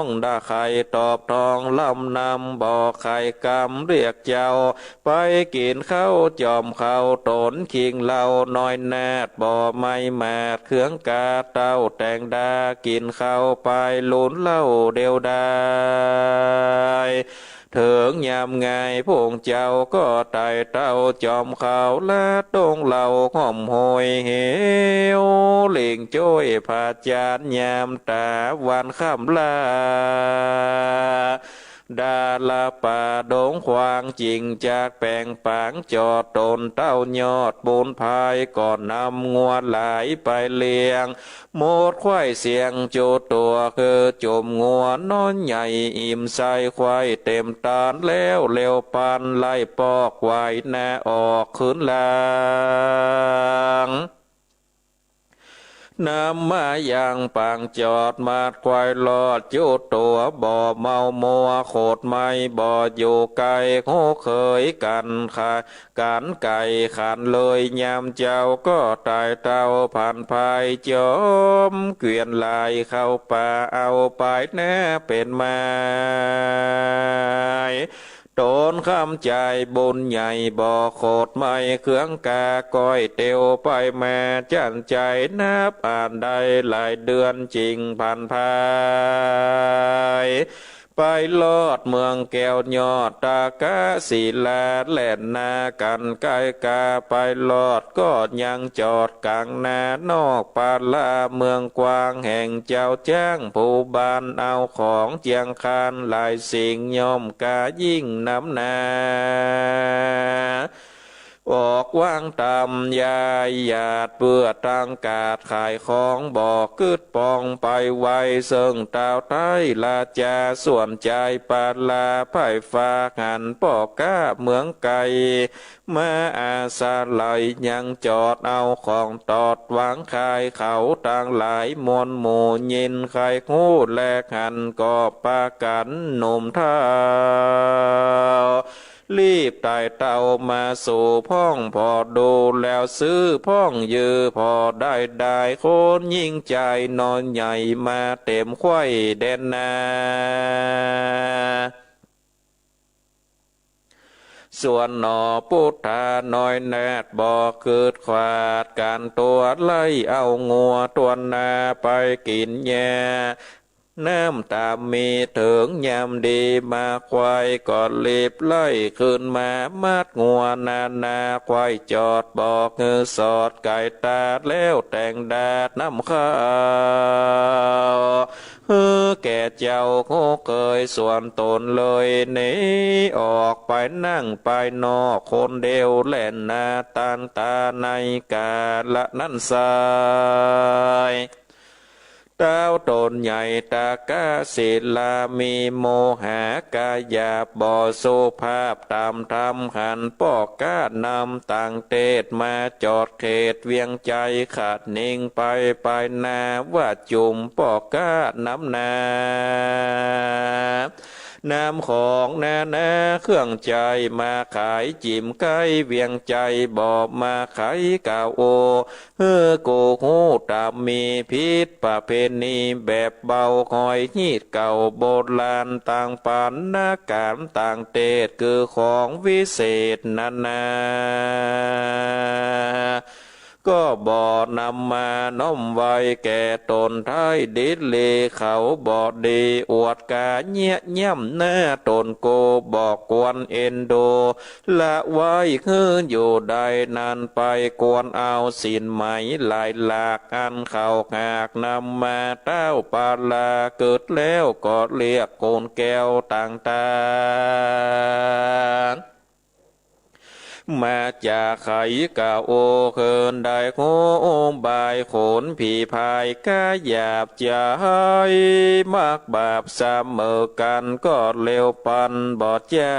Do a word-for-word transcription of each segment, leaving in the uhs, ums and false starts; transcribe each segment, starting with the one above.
องดาไข่ตอบทองลำนำ บ่ไข่กำเรียกเจ้า ไปกิ๋นข้าวจอมเขา ต๋นคิงเหล่าน้อยนาฏ บ่ไม่มาดเคืองกา เต้าแตงดากิ๋นข้าวไป ลุนเหล้าเดียวดาย เถิงยามงาย พงเจ้าก็ไต่เต้าจอมเขา ละตรงเหล่าห้อมห้อยเหว เล็งจ้อยผาจารย์ยามต๋าวันค่ำลา ดาลาป่าดงขวาง จิ่งจากแป๋งปางจอด ต๋นเต้ายอดปูนพาย ก็นำงัวหลายไปเลี้ยง หมดควายเสียงจุตัว คือจุ่มงัวน้อยใหญ่ อิ่มไส้ควายเต็มตานแล้ว เร็วปันไล่ปอกไว้นาออกคืนหลัง นำมายังปางจอด มาดควายรอดจุตัว บ่เมามัวโขดไหม้ บ่อยู่ไกล โหเขยกั๋นขาย กั๋นไก่ขันเลย ยามเจ้าก็ไต่เต้าผ่านพาย จอมเกวียนหลายเข้าป่า เอาไปนาเป๋นไม้ ต๋นคำจ่ายบุญใหญ่ บ่โขดไหม้เคืองกา ก้อยเตียวไปมา จั้นใจ๋นับอ่านได้หลายเดือน จิ่งผ่านพาย ไปรอดเมืองแก้วยอดตากศิลา แล่นนากั๋นใก้กา ไปรอดก็ยังจอดก๋างนานอกป่าลา เมืองกว้างแห่งเจ้าจ๊าง ผู้บ้านเอาของเจียงคาน หลายสิ่งย่อมกายิ่งนำนา ออกวางต๋ามยายหยาด เปื้อตั้งก๋าดขายของ บ่กึ๊ดปองไปไว เซิ่งต้าวไท้ราจา ส่วนจายป่าลา ไพร่ฟ้าหันป้อก๊าเมืองไก๋ มาอาศัยยังจอดเอาของตอดวางขาย เขาตังหลายมวลหมู่ ยินใค่ฮู้แลหัน ก็ปากั๋นหนุ่มเฒ่า รีบไต่เต้ามาสู่พ่องผ่อดู แล้วซื้อพ่องยื้อผ่อได้ ได้คนยิ่งใจ๋น้อยใหญ่ มาเต๋มควายแดนนา ส่วนหน่อปุทธาน้อยนาฏ บ่กึ๊ดขวาดก๋านตั๋ว ไล่เอางัวตั๋วนาไปกิ๋นหญ้า น้ำต๋ามมี เถิงยามดีมาควายก็รีบไล่คืนมา มัดงัวนานา ควายจอดบ่หื้อสอด ไก๋ตาแล้วแตงดาดนำข้าว หื้อแก่เจ้าโหเขยส่วนต๋นเลย หนีออกไปนั่งไปนอกคนเดียว แล่นนาตางตาในก๋าละนั้นไส้ ต้าวต๋นใหญ่ตากศิลา มีโมหะก๋ายหยาบ บ่สุภาพต๋ามธรรม หันป้อก๊านำต่างเตศ มาจอดเขตเวียงใจ๋ ขัดนิ่งไปไปนา ว่าจุ่มป้อก๊านำนา นำของนานาเครื่องใจ๋ มาขายจิ่มใก้เวียงใจ๋ บ่มาขายก๋าโอ หื้อกูฮู้ต๋ามมี ผิดประเพณีแบบเบา หอยฮีตเก่าโบราณ ต่างป๋านก๋านต่างเตศ คือของวิเศษนานา ก็บ่นำมาน้อมไว้แก่ต๋น ไท้ดิดลีเขาบ่ดี อวดก๋าเยียะย่ำหน้าต๋น กูบ่ควรเอ็นดู ละไว้หื้ออยู่ได้นานไป ควรเอาศีลไหมหลายหลาก อันเขาหากนำมา ต้าวปาลาเกิดแล้วก็เรียกคนแก้วต่างตา มาจากไขก๋าโอ เคินได้ฮู้บายขนผีพาย ก๋ายหยาบใจ๋ มักบาปเสมอกั๋น ก็เร็วปันบ่จ๊า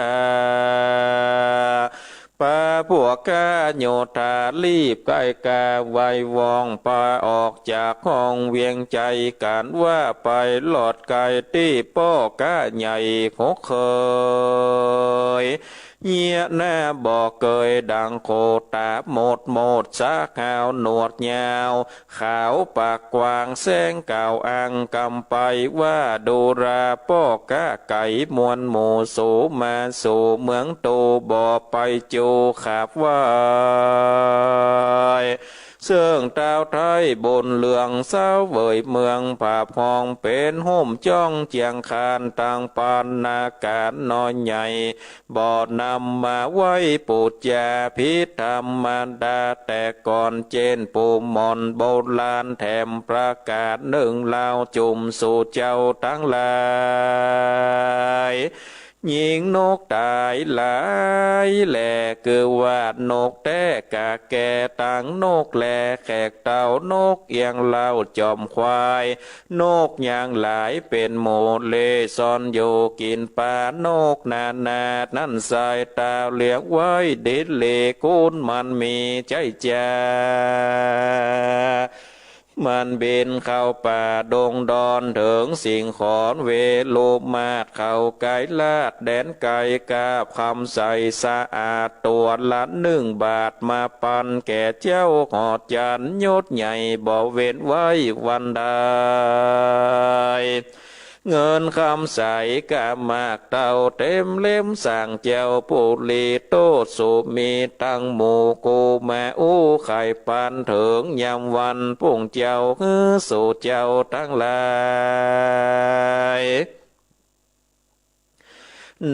ปาพวกก๋าโยธารีบใก้ก๋าไวว่อง ปาออกจากห้องเวียงใจ๋กั๋น ว่าไปรอดใก้ตี้ป้อก๊าใหญ่โหเขย เยียะหน้าบ่เกยดั่งโขด ต๋าหมดหมด สาขาวหนวดยาว ขาวปากกว้างแสง กล่าวอ้างกำไปว่า ดูราป้อก๊ะไก๋มวลหมู่ สูมาสู่เมืองตู บ่ไปจูขับไหว้ เซิ่งต้าวไทยบุญเรือง เสวยเมืองผาบห้อง เป๋นฮ่มจ้องเจียงคาน ตางปานนาก๋านน้อยใหญ่ บ่นำมาไหว้ปู๋จา ผิดธรรมดาแต่ก่อน เจ้นปู่หม่อนโบราณ แถมประกาศนึ่งลาว จุ่มสู่เจ้าตังหลาย ยิงนกต๋ายหลายแหล่ คือว่านกแต๊กะแก่ ตังนกแลแขกเต้า นกเอี้ยงเล่าจอมควาย นกยางหลายเป๋นหมู่ เล่ร่อนอยู่กิ๋นป๋า นกนานานั้น สายต๋าเลี้ยงไว้ ดิดเหล็กคูณมันมีใจ๊จา มันบินเข้าป่าดงดอน เถิงสิงขอนเวลุมาศ เข้าไกลราชแดนไก๋ กราบคำใสสะอาด ตั๋วละนึ่งบาท มาปันแก่เจ้าหอจันทร์ ยศใหญ่บ่เว้นไว้วันใด เงินคำใสกะมากเต้า เต็มเล่มสั่งเจ้าปุรี โตษสูมีตังหมู่ กูมาอู้ไขปัน เถิงยามวันปุ้งเจ้า หื้อสู่เจ้าตังหลาย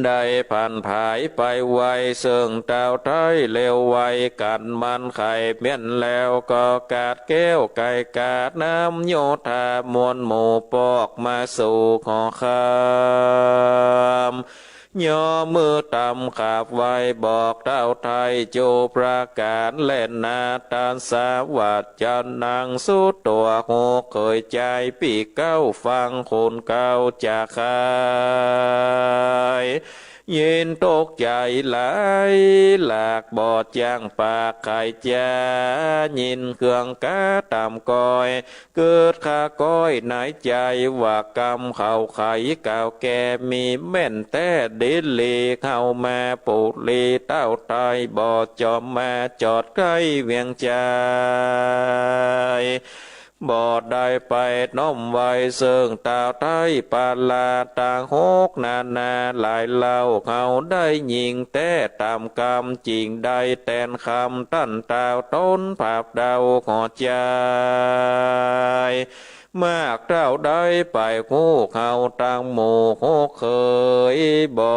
ได้ผันผายไปไว เซิ่งต้าวไทยเร็วไว กั๋นมันไขเมี้ยนแล้ว ก็กาดแก้วไก่กาดน้ำโยธา มวลหมู่ปอกมาสู่หอคำ ย่อมือตำขาบไหว้ บอกต้าวไทยจูประก๋านแลนา ตัสสะ วัจจานัง สุตั๋ว ฮู้เขยจายปี้เก๊า ฟังคนเก๊าจะขาย ยินตกใจ๋หลายหลาก บ่จ้างปากไขจ๋า ยินเครื่องกาต๋ามก้อย เกิดข้าก้อยในใจ๋ ว่ากำเขาไขกล่าวแก่ มีแม่นแต๊ ดิดเหล็กเข้ามาปุรี ต้าวไทยบ่จอมมา จอดใก้เวียงใจ๋ บ่ได้ไปน้อมไหว้ เซิ่งต้าวไทยปาลา ตางหกนานาหลายเล่า เขาได้ยิงแต๊ต๋ามกำ จิ่งได้แตนคำ ต้านต้าวต้นผาบเดา หอใจ๋ มากเต้าได้ไปฮู้ เขาตังหมู่หกเขย บ่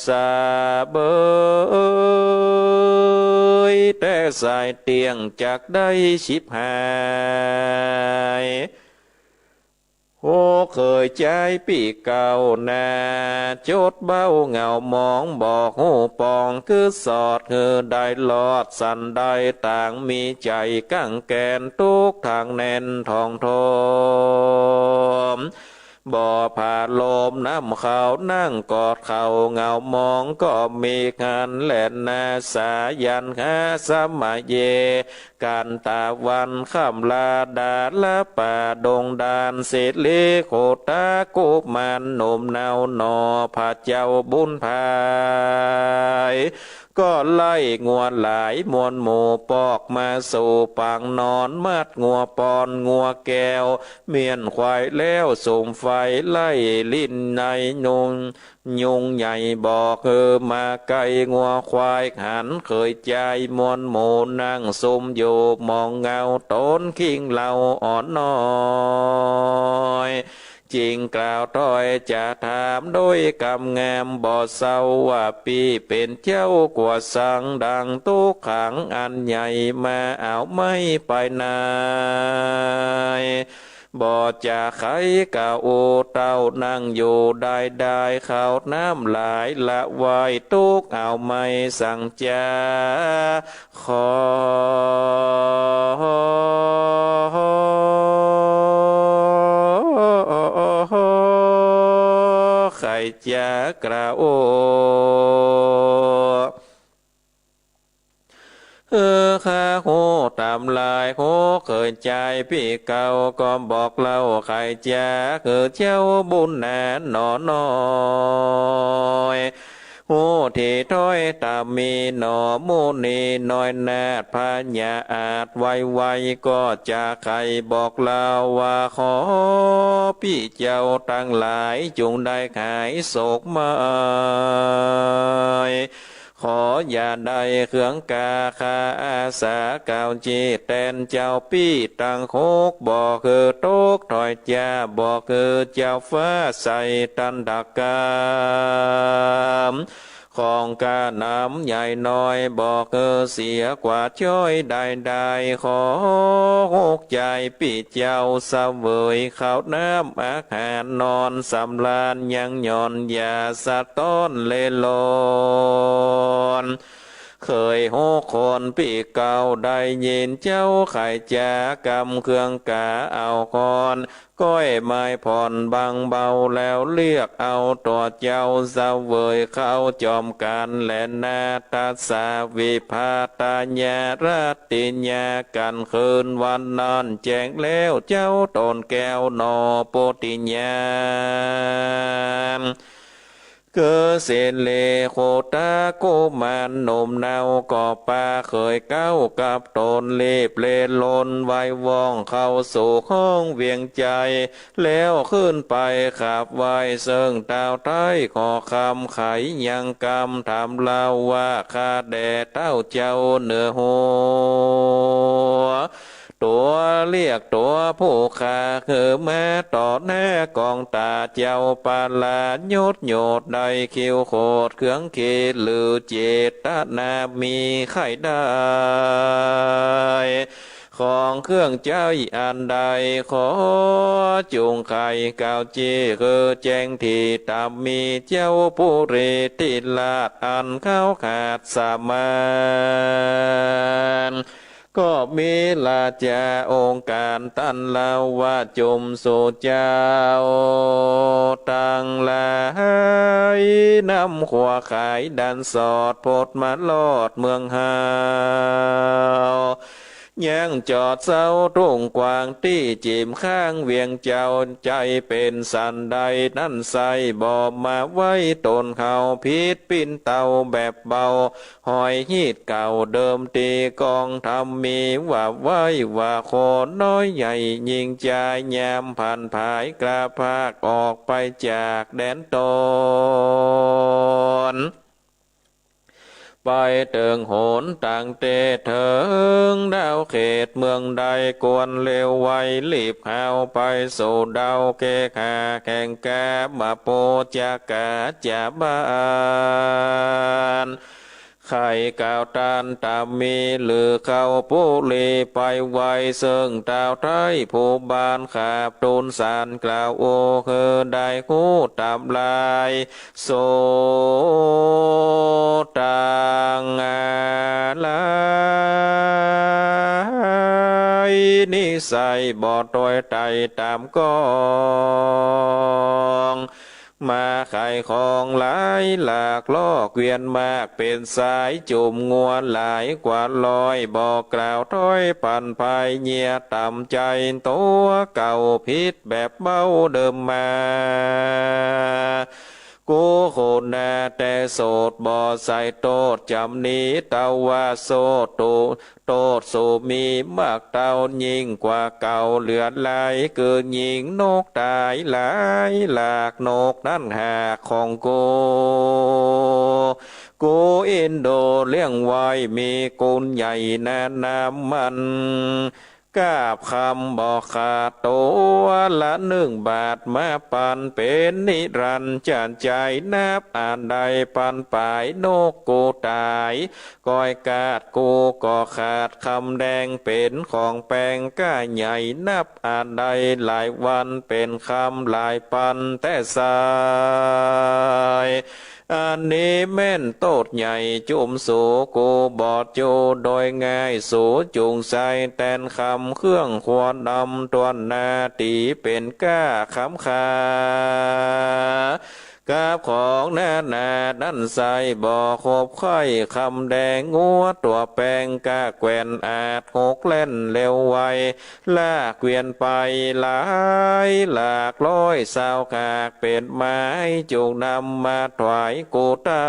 สะเบย แต๊สายเตี้ยงจักได้ฉิบหาย หกเขยจายปี้เก๊านา จดเบ้าเหงามอง บ่ฮู้ปองคือสอด หื้อได้รอดสันใด ต่างมีใจ๋กังแกน ตุ๊กข์ทางแน่นท้องโทม บ่ผ่าโลมน้ำเขา นั่งกอดเขาเหงามอง ก็มีหั้นแลนา สายัณหาสมะเย กันตะวันค่ำลาดาละป่าดงดาน สิริโขตากุมารหนุ่มเนาหน่อ พระเจ้าบุญภาย ก็ไล่งัวหลายมวลหมู่ ปอกมาสู่ปางนอน มัดงัวปอนงัวแก้ว เมี้ยนควายแล้วสุมไฟ ไล่ลิ้นในนุง ยุงใหญ่บอก หื้อมาใก้งัวควาย หันเขยจายมวลหมู่ นั่งสุมอยู่หมองเงา ต๋นคิงเหล่าอ่อนน้อย จิ่งกล่าวถ้อยจะถามโดยกำงาม บ่เศร้าว่าปี้เป๋นเจ้ากั๋วสัง ดังตุ๊กขังอันใหญ่ มาเอาไม้ไปไหน บ่จะไขกะอู้เต้า นั่งอยู่ได้ได้ ข้าวน้ำหลายละไหว้ ตุ๊กเอาไม้สังจ๋า ขอไขจ๋ากล่าว เออ ข้าฮู้ต๋ามลาย หกเขยจายปี้เก๊า ก็บอกเล่าไขจ๋า คือเจ้าบุญนาหน่อน้อย ผู้ตี้ถ้อยต๋ามมีหนอ มุนีน้อยนาฏ พญาอาจไวๆ ก็จะใค่บอกเล่าว่า ขอปี้เจ้าตังหลายจุ่งได้หายโศกไม้ ขออย่าได้เคืองกา ข้าอาสาก่าวจี๊แตนเจ้าปี้ตังหก บ่หื้อตกถ้อยจ๋า บ่หื้อเจ้าฟ้าใส่ตันตกรรม ของก้าน้ำใหญ่น้อย บ่หื้อเสียกว่าจ้อยได้ได้ ขอหกใจ๋ปี้เจ้าเสวยข้าวน้ำอาหาร นอนสำราญยังหย่อน อย่าสะต้อนเล่นลอน เขยหกคนปี้เก่าได้ยินเจ้าใค่จ๋ากำเคืองกา เอาค้อนก้อยไม้ผ่อนบังเบา แล้วเรียกเอาตั๋วเจ้าเสวยข้าวจอมกั๋นแลนา ตัสสาวิภัตตายารัตติยา กั๋นคืนวันนั้นแจ้งแล้วเจ้าต๋นแก้วหนอ ปุติญาณ คือสิริโคตะกุมารหนุ่มเนา ก็ปาเขยเก๊ากับต๋น รีบเล่นลนไวว่องเข้าสู่ห้องเวียงใจ๋ แล้วขึ้นไปกราบไหว้เซิ่งต้าวไท้ ขอคำไขยังกำถามเล่าว่า ข้าแด่ต้าวเจ้าเหนือหัว ตั๋วเรียกตั๋วผู้ข้าหื้อมาต่อหน้ากองต๋าเจ้า ปาลายุทธโยชน์ได้คิวโขด เคืองขีดหรือเจตนามีใค่ได้ ของเครื่องใจ๊อันใด ขอจุ่งไขก่าวจี้หื้อแจ้งที ต๋ามมีเจ้าปุริธิราชอันเขาขาดสมาน ก็มีราชาองค์การตันเล่าว่า จุ่มสู่เจ้าตังหลาย นำขัวขายดันสอด พดมารอดเมืองเฮา ยังจอดเซาทุ่งกว้างตี้จิ่มข้างเวียงเจ้า ใจ๋เป๋นสันใดนั้นไส้ บ่มาไว้ต๋นเฮา ผิดปิ้นเต้าแบบเบา หอยฮีดเก่าเดิมตี้กองธรรมมี ว่าไว้ว่าคนน้อยใหญ่ยิ่งจาย ยามผันผายกล้าพากออกไปจากแดนต๋น ไปเถิงหนตางเตเถิงดาวเขตเมืองใด ควรเร็วไวรีบหาวไปสู่ดาวเกหาแห่งกามาโปจากาจาบาน ไขกล่าวต้านต๋ามมีหรือเข้าปุรีไปไว เซิ่งต้าวไท้ผู้บ้านขาบทูลสารกล่าวโอ หื้อได้ฮู้ต๋ามลาย สู่ตางหลายนิสัยบ่ตวยไต่ต๋ามกอง มาขายของหลายหลากลอกเวียนมากเป๋นสาย จุ่มงัวหลายกว่าร้อย บ่กล่าวถ้อยผันผาย เยียะต๋ามใจ๋ตั๋วเก่าผิดแบบเบ้าเดิมมา กูโขนาแต่โสดบ่ใส่โต้ษจ๋ำนี้ เต้าว่าโสดตุ โต้ษสูมีมากเต้ายิ่งกว่าเก่าเหลือหลาย คือยิงนกต๋ายหลายหลาก นกนั้นหากของกู กูอินโดเลี้ยงไว้มีกุณใหญ่นา น้ำมันกาบคำบ่ขาด ตั๋วละหนึ่งบาทมาปันเป๋นนิรันดร์ จะใจ๋นับอันใดปันป๋าย นกกูต๋าย ก้อยกาดกูก็ขาด คำแดงเป๋นของแปงก้าใหญ่ นับอันใดหลายวันเป๋นคำหลายปันแต๊ไส้ อันนี้แม่นโต้ษใหญ่ จุ่มสูกูบอดจูโดยง่าย สูจุ่งใส่แตนคำเครื่องควรนำ ต้วนนาตี๋เป๋นก้าคำคา กับของนานานั้นใส่ บ่ขบไข้คำแดง งัวตั๋วแปงกล้าแกว่น อาจหกแล่นเร็วไว ลากเกวียนไปหลายหลากร้อยซาวขาก เป๋นไม้จุกนำมาถวายกูเต้า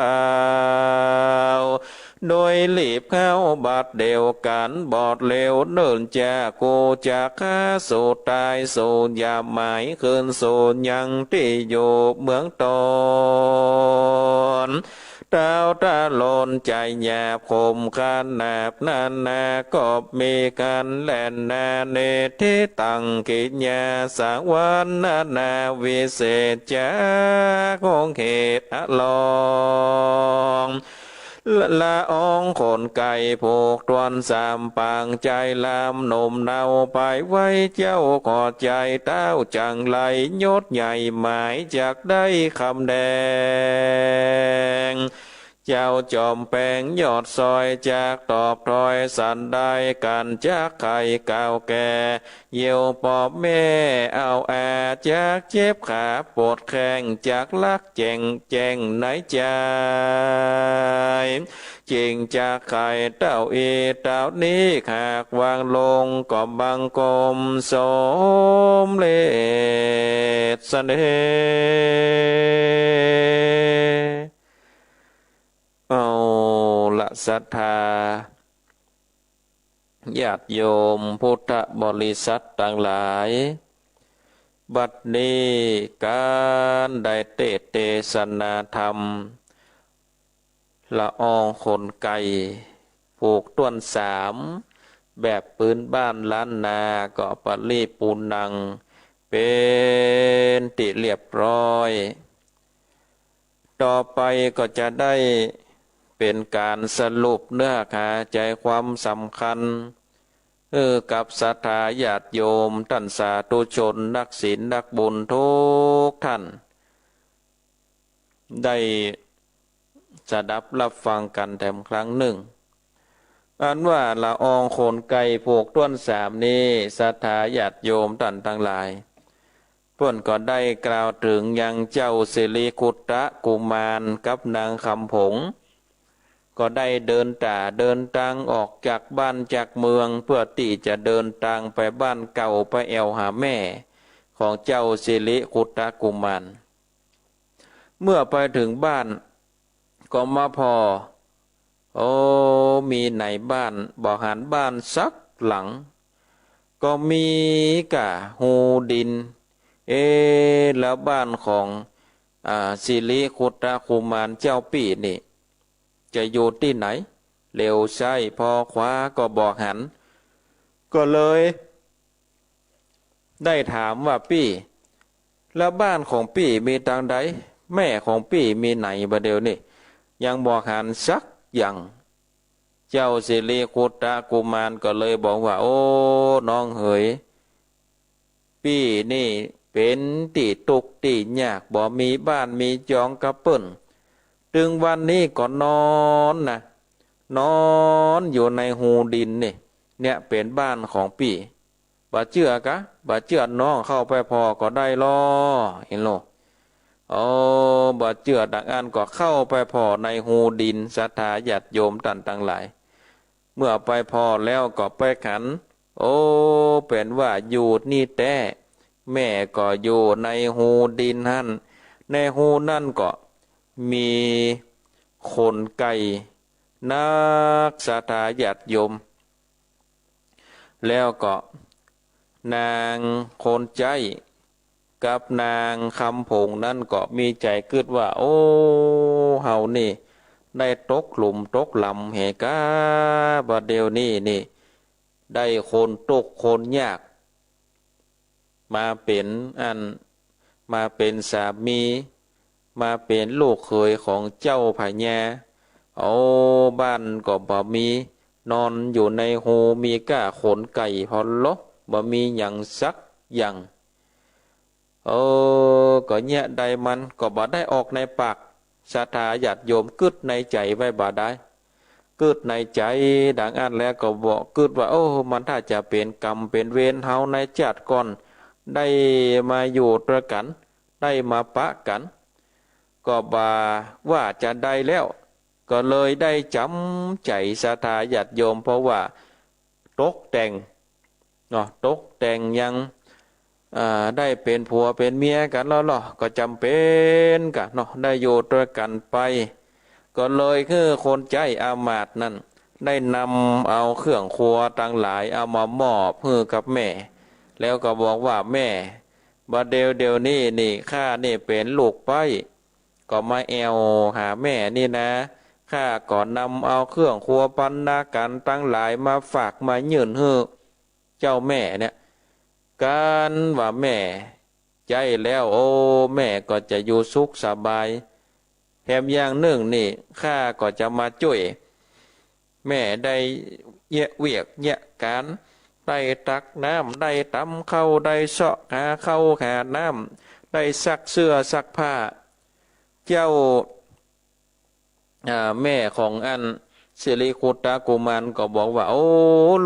โดยรีบเข้าบัดเดียวกั๋น บอดเร็วเนิ่นจ๊า กูจักฆ่าสูญต๋าย สูญหยาบหมาย คืนสูญยังตี้อยู่เมืองตน เต้าตะลนใจ๋หยาบขมขนาดนานา ก็มีกั๋นแล่นนา นิทธิตังกิริยา สวรรค์นานาวิเศษ จากองค์เหตุอะลอง ละอองขนไก่ผูกต้วนสามปาง ใจ๋ลำหนุ่มเนาไปไหว้เจ้า ขอใจ๋เต้าจังไร ยศใหญ่หมายจักได้คำแดง เจ้าจอมแปงยอดซอย จักตอบถ้อยสันใด กั๋นจักไขกล่าวแก่ เยียวปอบแม่เอาอา จักเจ็บขาปวดแข้ง จักลักแจ้งแจ้งในใจ๋ จึงจักไขเต้าอี้เต้านี้ หากวางลงก็บังคมสมเร็จเสน่ห์ เอาละศรัทธาญาติโยมพุทธบริษัทตังหลาย บัดนี้ก๋านได้เตสน์เตสนาธรรม ละอองขนไก่ผูกต้วนสาม แบบปื้นบ้านล้านนา ก็ปริปูรณ์ัง เป๋นตี้เรียบร้อย ต่อไปก็จะได้เป๋นก๋านสรุปเนื้อหาใจ๋ความสำคัญ เออ กับศรัทธาญาติโยมต้านสาธุชนนักศีลนักบุญกู้ต้าน ได้สดับฮับฟังกั๋นแถมครั้งนึ่ง อันว่าละอองขนไก่ผูกต้วนสามนี้ ศรัทธาญาติโยมต้านตังหลาย เปิ้นก็ได้กล่าวเถิงยังเจ้าสิริคุตตะกุมารกับนางคำผง ก็ได้เดินต๋าเดินตางออกจากบ้านจากเมือง เพื่อตี้จะเดินตางไปบ้านเก่า ไปแอ่วหาแม่ของเจ้าสิริคุตตะกุมาร เมื่อไปเถิงบ้านก็มาผ่อ โอ้ มีในบ้าน บ่หันบ้านสักหลัง ก็มีก้าฮูดิน เอ๊ะ แล้วบ้านของ อ่า สิริคุตตะกุมารเจ้าปี้นี่ จะอยู่ตี้ไหน เหลียวซ้ายผ่อขวาก็บ่หัน ก็เลย ได้ถามว่า ปี้ แล้วบ้านของปี้มีตางใด แม่ของปี้มีไหน บ่าเดี่ยวนี้ยังบ่หันสักอย่าง เจ้าสิริคุตตะกุมารก็เลยบอกว่า โอ้ น้องเหย ปี้นี่เป๋นตี้ตุ๊กข์ตี้ยาก บ่มีบ้านมีจองกับเปิ้น ตึงวันนี้ก็นอนนะ นอนอยู่ในฮูดินนี่ เนี่ยเป๋นบ้านของปี้ บ่าเจื้อก๊ะ บ่าเจื้อน้องเข้าไปผ่อก็ได้ลอ เห็นลอ โอ้ บ่าเจื้อดังอั้นก็เข้าไปผ่อในฮูดิน ศรัทธาญาติโยมต้านตังหลาย เมื่อไปผ่อแล้วก็ไปหัน โอ้ เป๋นว่าอยู่นี่แต๊ แม่ก็อยู่ในฮูดินหั้น ในฮูนั้นก็มีขนไก่นัก ศรัทธาญาติโยม แล้วก็นางคนใจ๊กับนางคำผงนั้นก็มีใจ๋กึ๊ดว่า โอ้ เฮานี่ได้ตกหลุมตกหลำแหก๊า บ่าเดี่ยวนี้นี่ ได้คนตุ๊กข์คนยาก มาเป๋นอัน มาเป๋นสามี มาเป๋นลูกเขยของเจ้าพญา โอ้ บ้านก็บ่มี นอนอยู่ในฮู มีก้าขนไก่ผ่อลอ บ่มีหยังสักอย่าง เออ ก็เยียะใดมันก็บ่ได้ออกในปาก ศรัทธาญาติโยมกึ๊ดในใจ๋ไว้บ่าดาย กึ๊ดในใจ๋ดังอั้นแล้วก็บ่กึ๊ดว่า โอ้ มันถ้าจะเป๋นกรรมเป๋นเวรเฮาในจาติก่อน ได้มาอยู่ตวยกั๋น ได้มาปะกั๋น ก็บ่าว่าจะใดแล้ว ก็เลยได้จ๋ำใจ๋ศรัทธาญาติโยม เพราะว่าตกแต่งเนาะ ตกแต่งยัง อ่า ได้เป๋นผัวเป๋นเมียกั๋นแล้วเนาะ ก็จ๋ำเป๋นกะเนาะ ได้อยู่ตวยกั๋นไป ก็เลยหื้อคนใจ๊อามาตย์นั้น ได้นำเอาเครื่องครัวตังหลายเอามามอบหื้อกับแม่ แล้วก็บอกว่า แม่ บ่าเดี่ยวเดี่ยวนี้นี่ ข้านี่เป๋นลูกใป๊ ก็มาแอ่วหาแม่นี่นา ข้าก็นำเอาเครื่องครัวภัณฑาก๋ารตังหลายมาฝากมายื่นหื้อเจ้าแม่เนี่ย กั๋นว่าแม่ใจ๊แล้ว โอ้ แม่ก็จะอยู่สุขสบาย แถมอย่างนึ่งนี่ ข้าก็จะมาจ้วยแม่ได้เยียะเวียกเยียะก๋าน ได้ตักน้ำ ได้ต๋ำข้าว ได้เซาะหาข้าวหาน้ำ ได้ซักเสื้อซักผ้า เจ้า อ่า แม่ของอันสิริคุตตะกุมารก็บอกว่า โอ้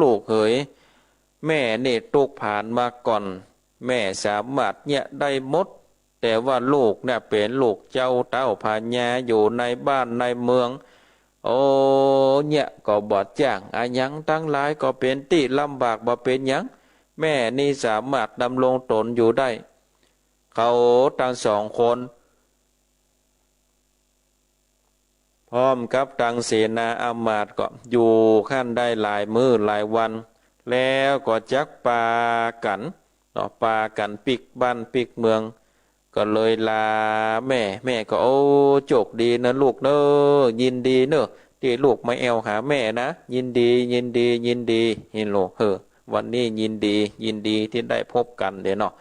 ลูกเหย แม่นี่ตุ๊กข์ผานมาก่อน แม่สามารถเยียะได้หมด แต่ว่าลูกเนี่ยเป๋นลูกเจ้าเต้าพญาอยู่ในบ้านในเมือง โอ้ เยียะก็บ่จ้าง อะหยังตังหลายก็เป๋นตี้ลำบาก บ่เป๋นหยัง แม่นี่สามารถดำรงตนอยู่ได้ เขาตังสองคน พร้อมกับตังเสนาอามาตย์ก็อยู่หั้นได้หลายมื้อหลายวัน แล้วก็จักปากั๋นเนาะ ปากั๋นปิ๊กบ้านปิ๊กเมือง ก็เลยลาแม่ แม่ก็ โอ้ โจคดีเน่อลูกเน่อ ยินดีเน่อ ตี้ลูกมาแอ่วหาแม่นะ ยินดี ยินดี ยินดี นี่ลูก เออ วันนี้ยินดี ยินดีตี้ได้พบกั๋นเด้อเนาะ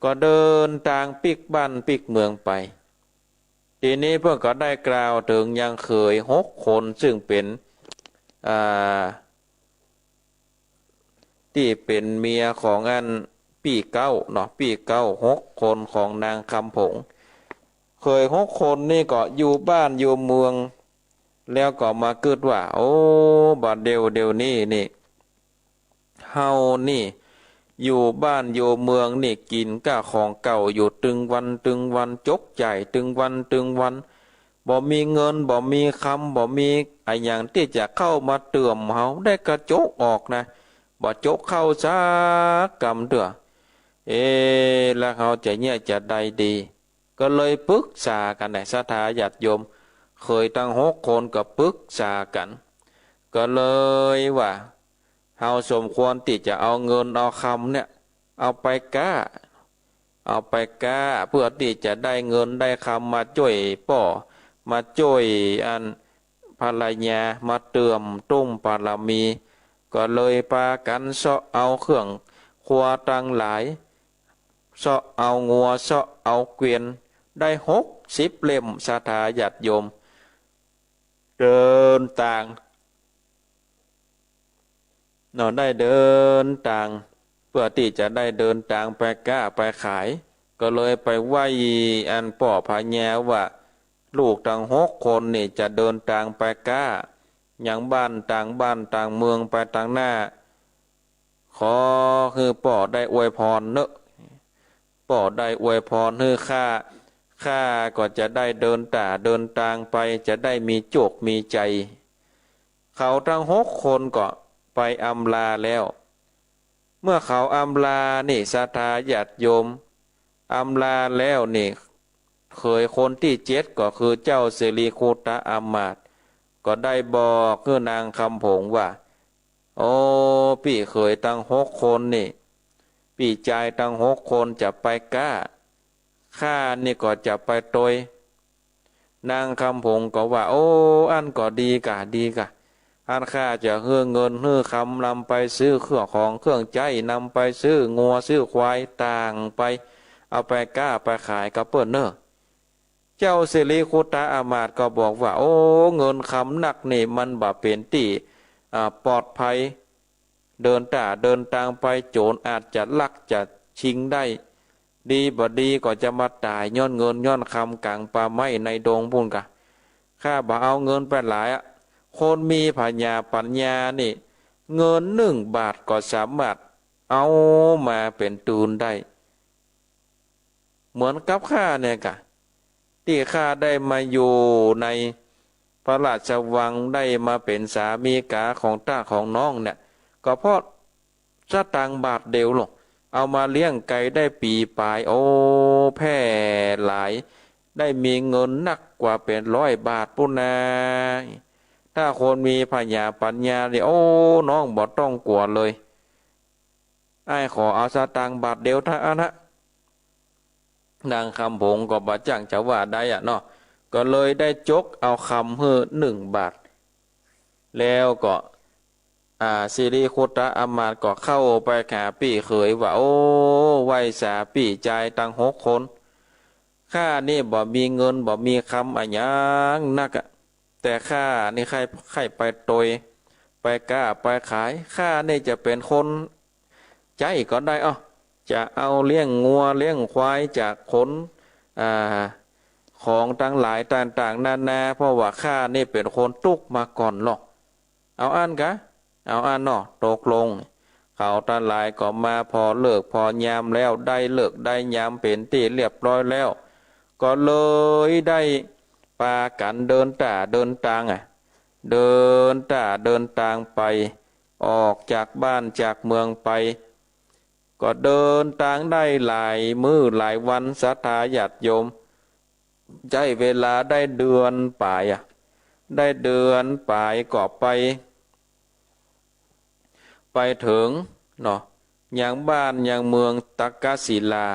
ก็เดินตางปิ๊กบ้านปิ๊กเมืองไป ตี้นี้เปิ้นก็ได้กล่าวเถิงยังเขยหกคน ซึ่งเป๋น อ่า ตี้เป๋นเมียของอันปี้เก๊าเนาะ ปี้เก๊าหกคนของนางคำผง เขยหกคนนี่ก็อยู่บ้านอยู่เมือง แล้วก็มากึ๊ดว่า โอ้ บ่าเดี่ยวเดี่ยวนี้นี่ เฮานี่อยู่บ้านอยู่เมืองนี่ กิ๋นก้าของเก่าอยู่ตึงวันตึงวัน จกจ่ายตึงวันตึงวัน บ่มีเงิน บ่มีคำ บ่มีอะหยังตี้จะเข้ามาเติมเฮา ได้ก้าจกออกนะ บ่จกเข้าสักกำเตื้อ เอ๊ะ แล้วเฮาจะเยียะจะใดดี ก็เลยปึกษากั๋นแหละ ศรัทธาญาติโยม เขยตังหกคนก็ปึกษากั๋น ก็เลยว่า เฮาสมควรตี้จะเอาเงินเอาคำเนี่ย เอาไปก๊า เอาไปก๊า เพื่อตี้จะได้เงินได้คำมาจ้วยป้อ มาจ้วยอันภรรยา มาเติมตุ้มบารมี ก็เลยปากั๋นเซาะเอาเครื่องครัวตังหลาย เซาะเอางัว เซาะเอาเกวียน ได้หกสิบเล่ม ศรัทธาญาติโยม เดินตาง เนาะ ได้เดินตาง เพื่อตี้จะได้เดินตางไปก๊าไปขาย ก็เลยไปไหว้อันป้อพญาว่า ลูกตังหกคนนี่จะเดินตางไปก๊า ยังบ้านตางบ้านตางเมืองไปตางหน้า ขอหื้อป้อได้อวยพรเน่อ ป้อได้อวยพรหื้อข้า ข้าก็จะได้เดินต้าเดินตางไป จะได้มีโจคมีชัย เขาตังหกคนก็ไปอำลาแล้ว เมื่อเขาอำลานี่ ศรัทธาญาติโยม อำลาแล้วนี่ เขยคนตี้เจ็ดก็คือเจ้าสิริคุตตะอามาตย์ ก็ได้บอกหื้อนางคำผงว่า โอ้ ปี้เขยตังหกคนนี่ ปี้จายตังหกคนจะไปก๊า ข้านี่ก็จะไปตวย นางคำผงก็ว่า โอ้ อั้นก็ดีก่า ดีก่า อั้นข้าจะหื้อเงินหื้อคำนำไปซื้อเครื่องของเครื่องใจ๊ นำไปซื้องัวซื้อควายต่างไป เอาไปก๊าไปขายกับเปิ้นเน่อ เจ้าสิริคุตตะอามาตย์ก็บอกว่า โอ้ เงินคำนักนี่มันบ่เป๋นตี้ อ่า ปลอดภัย เดินต้าเดินตางไป โจ๋รอาจจะลักจะชิงได้ ดีบ่ดีก็จะมาต๋ายย้อนเงินย้อนคำก๋างป่าไม้ในดงปู้นก่า ข้าบ่เอาเงินไปหลายอะ คนมีผญาปั๋ญญานี่ เงินนึ่งบาทก็สามารถเอามาเป๋นตูนได้ เหมือนกับข้าเนี่ยก่า ตี้ข้าได้มาอยู่ในพระราชวัง ได้มาเป๋นสามีกาของต้าของน้องเนี่ย ก็เพราะสตางค์บาทเดียวลอ เอามาเลี้ยงไก่ได้ปี๋ป๋าย โอ้ แพร่หลาย ได้มีเงินนักกว่าเป๋นร้อยบาทปู้นนา ถ้าคนมีผญาปั๋ญญานี่ โอ้ น้องบ่ต้องกั๋วเลย อ้ายขอเอาสตางค์บาทเดียวเต้าอั้นนะ นางคำผงก็บ่จ้างจะว่าได้อะเนาะ ก็เลยได้จกเอาคำหื้อนึ่งบาท แล้วก็ อ่า สิริคุตตะอำมาตย์ก็เข้าไปหาปี้เขยว่า โอ้ ไหว้สาปี้จายตังหกคน ข้านี่บ่มีเงินบ่มีคำอะหยังนักอะ แต่ข้านี่ใค่ ใค่ไปตวย ไปก้าไปขาย ข้านี่จะเป๋นคนใจ๊ก็ได้ เอ้า จะเอาเลี้ยงงัวเลี้ยงควายจากขน อ่า ของตังหลายต่างๆ นานา เพราะว่าข้านี่เป๋นคนตุ๊กมาก่อนลอ เอาอั้นกา เอาอั้นเนาะ ตกลง เขาตังหลายก็มา พอฤกษ์พอยามแล้ว ได้ฤกษ์ได้ยามเป๋นตี้เรียบร้อยแล้ว ก็เลยได้ปากั๋นเดินต้าเดินตางอะ เดินต้าเดินตางไป ออกจากบ้านจากเมืองไป ก็เดินตางได้หลายมื้อหลายวัน ศรัทธาญาติโยม ใจ๊เวลาได้เดือนป๋ายอะ ได้เดือนป๋ายก็ไป ไปเถิงเนาะ ยังบ้านยังเมืองตักกศิลา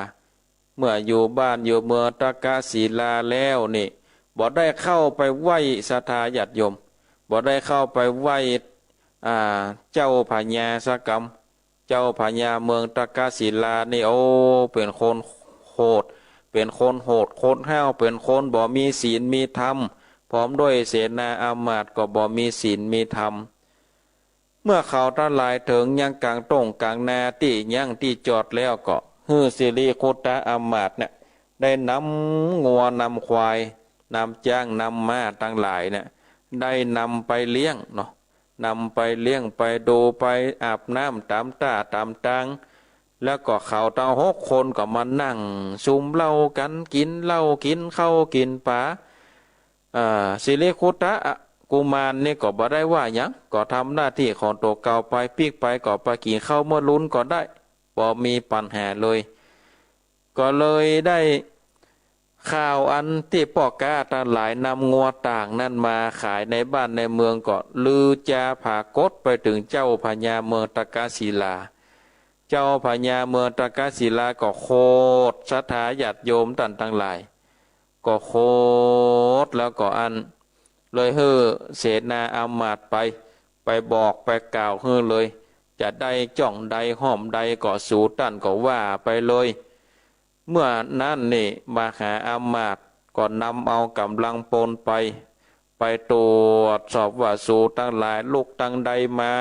เมื่ออยู่บ้านอยู่เมืองตักกศิลาแล้วนี่ บ่ได้เข้าไปไหว้ ศรัทธาญาติโยม บ่ได้เข้าไปไหว้ อ่า เจ้าพญาสักกำ เจ้าพญาเมืองตักกศิลานี่ โอ้ เป๋นคนโหด เป๋นคนโหดคนห้าว เป๋นคนบ่มีศีลมีธรรม พร้อมด้วยเสนาอามาตย์ก็บ่มีศีลมีธรรม เมื่อเขาตังหลายเถิงยังก๋างต้งก๋างนาตี้ยั้งตี้จอดแล้ว ก็หื้อสิริคุตตะอำมาตย์เนี่ย ได้นำงัวนำควาย นำจ๊างนำม้าตังหลายเนี่ย ได้นำไปเลี้ยงเนาะ นำไปเลี้ยง ไปดู ไปอาบน้ำต๋ามต้าต๋ามตาง แล้วก็เขาตังหกคนก็มานั่งสุมเหล้ากั๋น กิ๋นเหล้ากิ๋นข้าวกิ๋นป๋า อ่า สิริคุตตะกุมารนี่ก็บ่ได้ว่าหยัง ก็ทำหน้าตี้ของตั๋วเก่าไป ปิ๊กไปก็ไปกิ๋นข้าวเมื่อลุนก็ได้ บ่มีปัญหาเลย ก็เลยได้ข่าวอันตี้ป้อก๊าตังหลายนำงัวต่างนั้นมาขายในบ้านในเมืองก็ลือจาผากฏไปเถิงเจ้าพญาเมืองตักกศิลา เจ้าพญาเมืองตักกศิลาก็โขดศรัทธาญาติโยมต้านตังหลาย ก็โขดแล้วก็อั้น เลยหื้อเสนาอามาตย์ไป ไปบอกไปกล่าวหื้อเลย จะได้จ้องใดห้อมใดก็สูต้านก็ว่าไปเลย เมื่อนั้นนี่มหาอามาตย์ก็นำเอาก๋ำลังปนไป ไปตรวจสอบว่าสูตังหลายลุกตังใดมา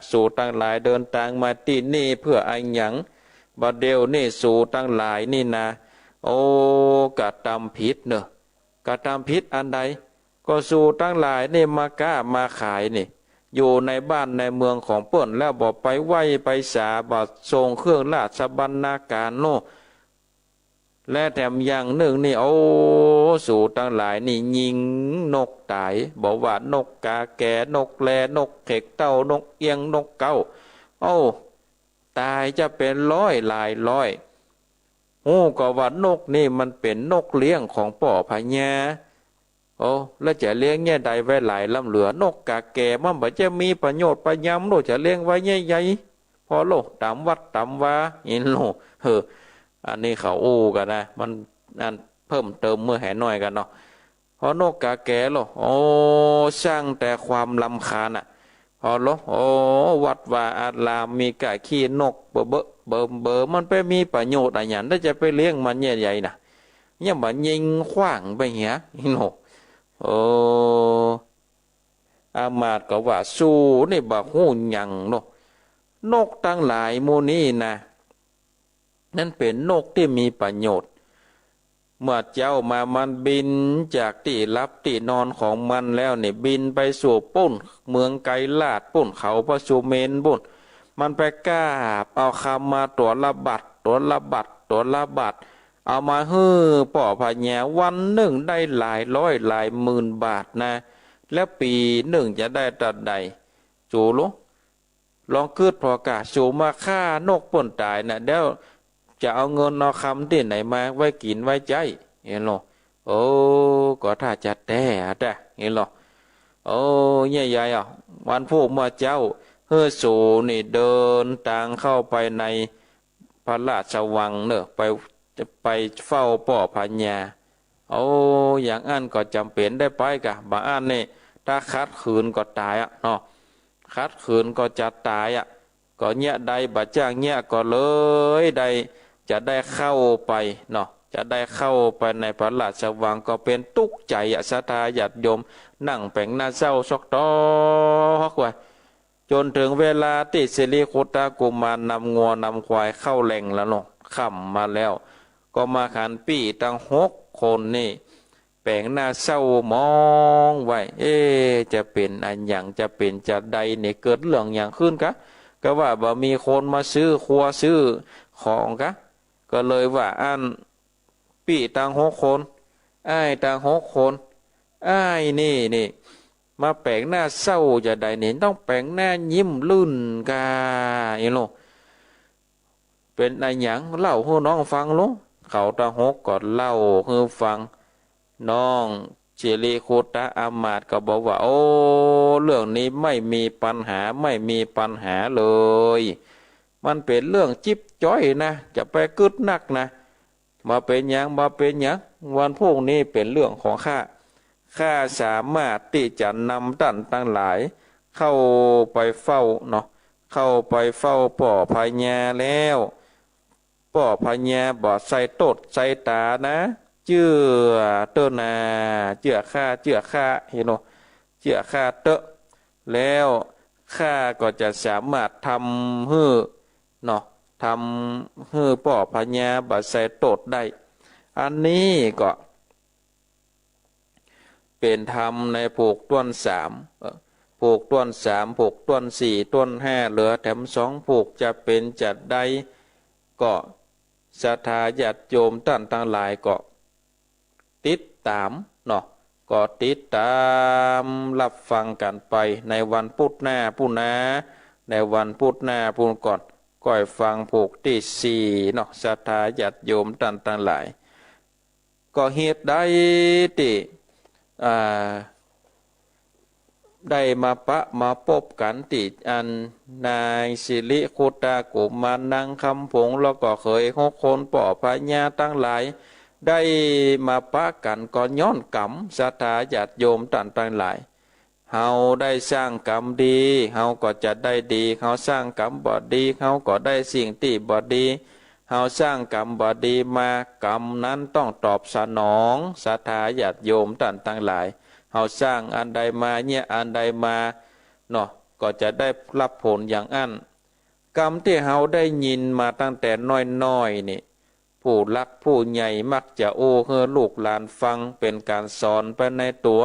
สูตังหลายเดินตางมาตี้นี่เปื้ออะหยัง บ่าเดี่ยวนี่สูตังหลายนี่นา โอ้ กระตำผิดเนาะ กระตำผิดอันใด ก็สูตังหลายนี่มาก๊ามาขายนี่ อยู่ในบ้านในเมืองของเปิ้นแล้วบ่ไปไหว้ไปสา บ่ส่งเครื่องราชบรรณาการโน่ และแถมอย่างนึ่งนี่ โอ้ สูตังหลายนี่ยิงนกต๋าย บ่ว่านกกาแก๋ นกแล นกเข็กเต้า นกเอี้ยง นกเก๊า โอ้ ต๋ายจะเป๋นร้อยหลายร้อย ฮู้ก็ว่านกนี่มันเป๋นนกเลี้ยงของป้อพญา โอ้ แล้วจะเลี้ยงเยียะใดไว้หลายล้ำเหลือ นกกาแก๋มันบ่จะมีประโยชน์ประยำโล จะเลี้ยงไว้เยียะใหญ่ ผ่อโล ต๋ามวัดต๋ามวา อินโล เออ อันนี้เขาอู้กั๋นนะ มัน อัน เพิ่มเติมเมื่อแหน้อยกั๋นเนาะ ผ่อนกกาแก๋โล โอ้ ซ่างแต่ความรำคาญอะ ผ่อโล โอ้ วัดวาอารามมีก้าขี้นกเบ้อเบ้อเบิ่มเบิ่ม มันไปมีประโยชน์อะหยัง แล้วจะไปเลี้ยงมันเยียะใหญ่นะ เยียะบ่ายิงขว้างไปเหีย อินโล เออ อามาตย์ก็ว่า สูนี่บ่ฮู้หยังเนาะ นกตังหลายหมู่นี้นะ นั้นเป๋นนกตี้มีประโยชน์ เมื่อเจ๊ามามันบินจากตี้หลับตี้นอนของมันแล้วนี่ บินไปสู่ปู๊น เมืองไกรลาดปู๊น เขาพระสุเมรุปู๊น มันไปกาบเอาคำมาตั๋วละบาท ตั๋วละบาท ตั๋วละบาท เอามาหื้อป้อพญา วันนึ่งได้หลายร้อยหลายหมื่นบาทนะ แล้วปี๋นึ่งจะได้เต้าใด สูลุ ลองกึ๊ดผ่อก่า สูมาฆ่านกเปิ้นต๋ายนะ แล้วจะเอาเงินเอาคำตี้ไหนมาไว้กิ๋นไว้ใจ๊ หันโหล โอ้ ก็ถ้าจะแต๊อะ หันโหล โอ้ เยียะใยอ่ะ วันพูกเมื่อเจ๊า หื้อสูนี่เดินตางเข้าไปในพระราชวังเน่อ ไป ไปเฝ้าป้อพญา โอ้ อย่างอั้นก็จ๋ำเป๋นได้ไปก่า บ่าอั้นนี่ ถ้าขัดขืนก็ต๋ายอะเนาะ ขัดขืนก็จะต๋ายอะ ก็เยียะใดบ่าจ้างเยียะ ก็เลยได้ จะได้เข้าไปเนาะ จะได้เข้าไปในพระราชวัง ก็เป๋นตุ๊กใจ๋อะ ศรัทธาญาติโยม นั่งแป๋งหน้าเศร้าซอกต๊อกไว้ จ๋นเถิงเวลาตี้สิริคุตตะกุมารนำงัวนำควายเข้าแหล่งแล้วเนาะ ค่ำมาแล้ว ก็มาหันปี้ตังหกคนนี่ แป๋งหน้าเศร้ามองไว้ เอ๊ะ จะเป๋นอะหยัง จะเป๋นจาใดนี่ เกิดเรื่องหยังขึ้นกะ ก็ว่าบ่มีคนมาซื้อครัวซื้อของกะ ก็เลยว่าอั้น ปี้ตังหกคน อ้ายตังหกคน อ้ายนี่นี่ มาแป๋งหน้าเศร้าจาใดนี่ ต้องแป๋งหน้ายิ้มรื่นก่า หันโหล เป๋นอะหยัง เล่าหื้อน้องฟังลุ เขาตังหกก็เล่าหื้อฟัง น้องสิริคุตตะอามาตย์ก็บอกว่า โอ้ เรื่องนี้ไม่มีปัญหา ไม่มีปัญหาเลย มันเป๋นเรื่องจิ๊บจ๊อยนะ จะไปกึ๊ดนักนะ บ่าเป๋นหยัง บ่าเป๋นหยัง วันพูกนี้เป๋นเรื่องของข้า ข้าสามารถตี้จะนำต้านตังหลาย เข้าไปเฝ้าเนาะ เข้าไปเฝ้าป้อพญาแล้ว ป้อพญาบ่ใส่โต้ษใส่ต๋านะ เจื้อเต๊อะนา เจื้อข้า เจื้อข้า หันโหล เจื้อข้าเต๊อะ แล้วข้าก็จะสามารถทำหื้อเนาะ ทำหื้อป้อพญาบ่ใส่โต้ษได้ อันนี้ก็ เป๋นธรรมในผูกต้วนสาม เอ่อ ผูกต้วนสาม ผูกต้วนสี่ ต้วนห้า เหลือแถมสองผูก จะเป๋นจาใดก็ ศรัทธาญาติโยมต้านตังหลายก็ ติดต๋ามเนาะ ก็ติดต๋ามฮับฟังกั๋นไปในวันปุธหน้าปู้นา ในวันปุธหน้าปู้ก่อน ก้อยฟังผูกตี้สี่เนาะ ศรัทธาญาติโยมต้านตังหลาย ก็เหตุใดตี้ อ่า ได้มาปะมาปบกั๋นตี้อั้น นายสิริคุตตะกุมาร นางคำผง แล้วก็เขยหกคน ป้อพญาตังหลาย ได้มาปะกั๋นก็ย้อนกรรม ศรัทธาญาติโยมต้านตังหลาย เฮาได้สร้างกรรมดี เฮาก็จะได้ดี เฮาสร้างกรรมบ่ดี เฮาก็ได้สิ่งตี้บ่ดี เฮาสร้างกรรมบ่ดีมา กรรมนั้นต้องตอบสนอง ศรัทธาญาติโยมต้านตังหลาย เฮาสร้างอันใดมา เยียะอันใดมาเนาะ ก็จะได้ฮับผลอย่างอั้น กำตี้เฮาได้ยินมาตั้งแต่น้อยๆ นี่ ผู้หลักผู้ใหญ่มักจะอู้หื้อลูกหลานฟัง เป๋นก๋านสอนไปในตั๋ว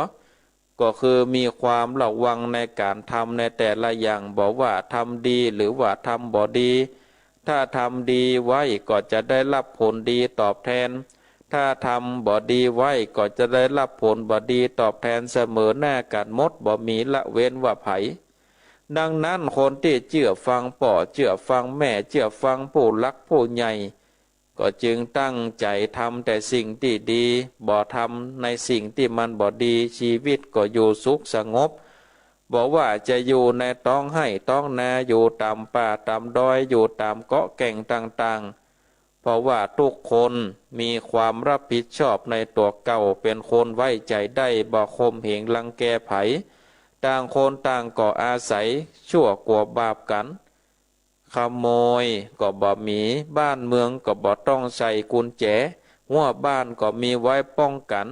ก็คือมีความระวังในก๋านทำในแต่ละอย่าง บ่ว่าทำดีหรือว่าทำบ่ดี ถ้าทำดีไว้ก็จะได้ฮับผลดีตอบแทน ถ้าทำบ่ดีไว้ก็จะได้ฮับผลบ่ดีตอบแทนเสมอหน้ากั๋นหมด บ่มีละเว้นว่าใผ ดังนั้นคนตี้เจื้อฟังป้อ เจื้อฟังแม่ เจื้อฟังผู้หลักผู้ใหญ่ ก็จึงตั้งใจ๋ทำแต่สิ่งตี้ดี บ่ทำในสิ่งตี้มันบ่ดี ชีวิตก็อยู่สุขสงบ บ่ว่าจะอยู่ในต๊องไฮ่ต๊องนา อยู่ต๋ามป่าต๋ามดอย อยู่ต๋ามเกาะแก่งต่างๆ เพราะว่าทุกคนมีความฮับผิดชอบในตั๋วเก่า เป๋นคนไว้ใจ๋ได้ บ่ข่มเหงรังแกใผ ต่างคนต่างก็อาศัยชั่วกั๋วบาปกั๋น ขโมยก็บ่มี บ้านเมืองก็บ่ต้องใส่กุญแจ ฮั้วบ้านก็มีไว้ป้องกั๋น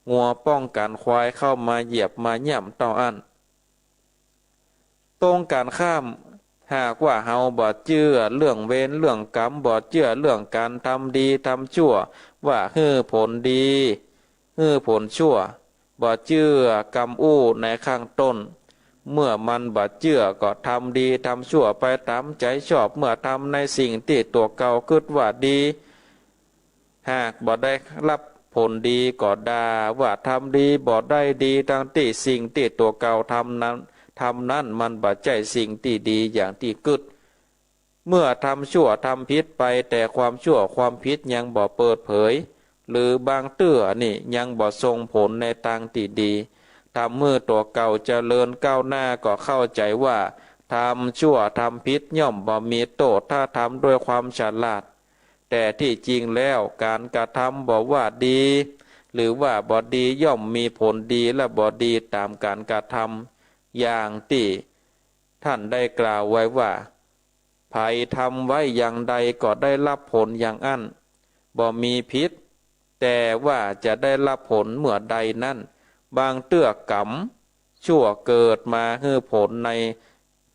งัวป้องกั๋นควายเข้ามาเหยียบมาย่ำเต้าอั้น ตรงกั๋นข้าม หากว่าเฮาบ่เจื้อเรื่องเวรเรื่องกรรม บ่เจื้อเรื่องก๋านทำดีทำชั่ว ว่าหื้อผลดี หื้อผลชั่ว บ่เจื้อกำอู้ในข้างต้น เมื่อมันบ่เจื้อก็ทำดีทำชั่วไปต๋ามใจ๋ชอบ เมื่อทำในสิ่งตี้ตั๋วเก่ากึ๊ดว่าดี หากบ่ได้ฮับผลดีก็ด่าว่าทำดีบ่ได้ดี ตังตี้สิ่งตี้ตั๋วเก่าทำนั้น ทำนั้นมันบ่ใจ้สิ่งตี้ดีอย่างตี้กึ๊ด เมื่อทำชั่วทำผิดไป แต่ความชั่วความผิดยังบ่เปิดเผย หรือบางเตื้อนี่ยังบ่ส่งผลในตางตี้ดี ทำหื้อตั๋วเก่าเจริญก้าวหน้า ก็เข้าใจ๋ว่า ทำชั่วทำผิดย่อมบ่มีโต้ษ ถ้าทำด้วยความฉลาด แต่ตี้จริงแล้วก๋านกระทำบ่ว่าดี หรือว่าบ่ดี ย่อมมีผลดีและบ่ดีต๋ามก๋านกระทำ อย่างตี้ต้านได้กล่าวไว้ว่า ใผทำไว้อย่างใดก็ได้ฮับผลอย่างอั้น บ่มีผิด แต่ว่าจะได้ฮับผลเมื่อใดนั้น บางเตื้อกรรมชั่วเกิดมาหื้อผลใน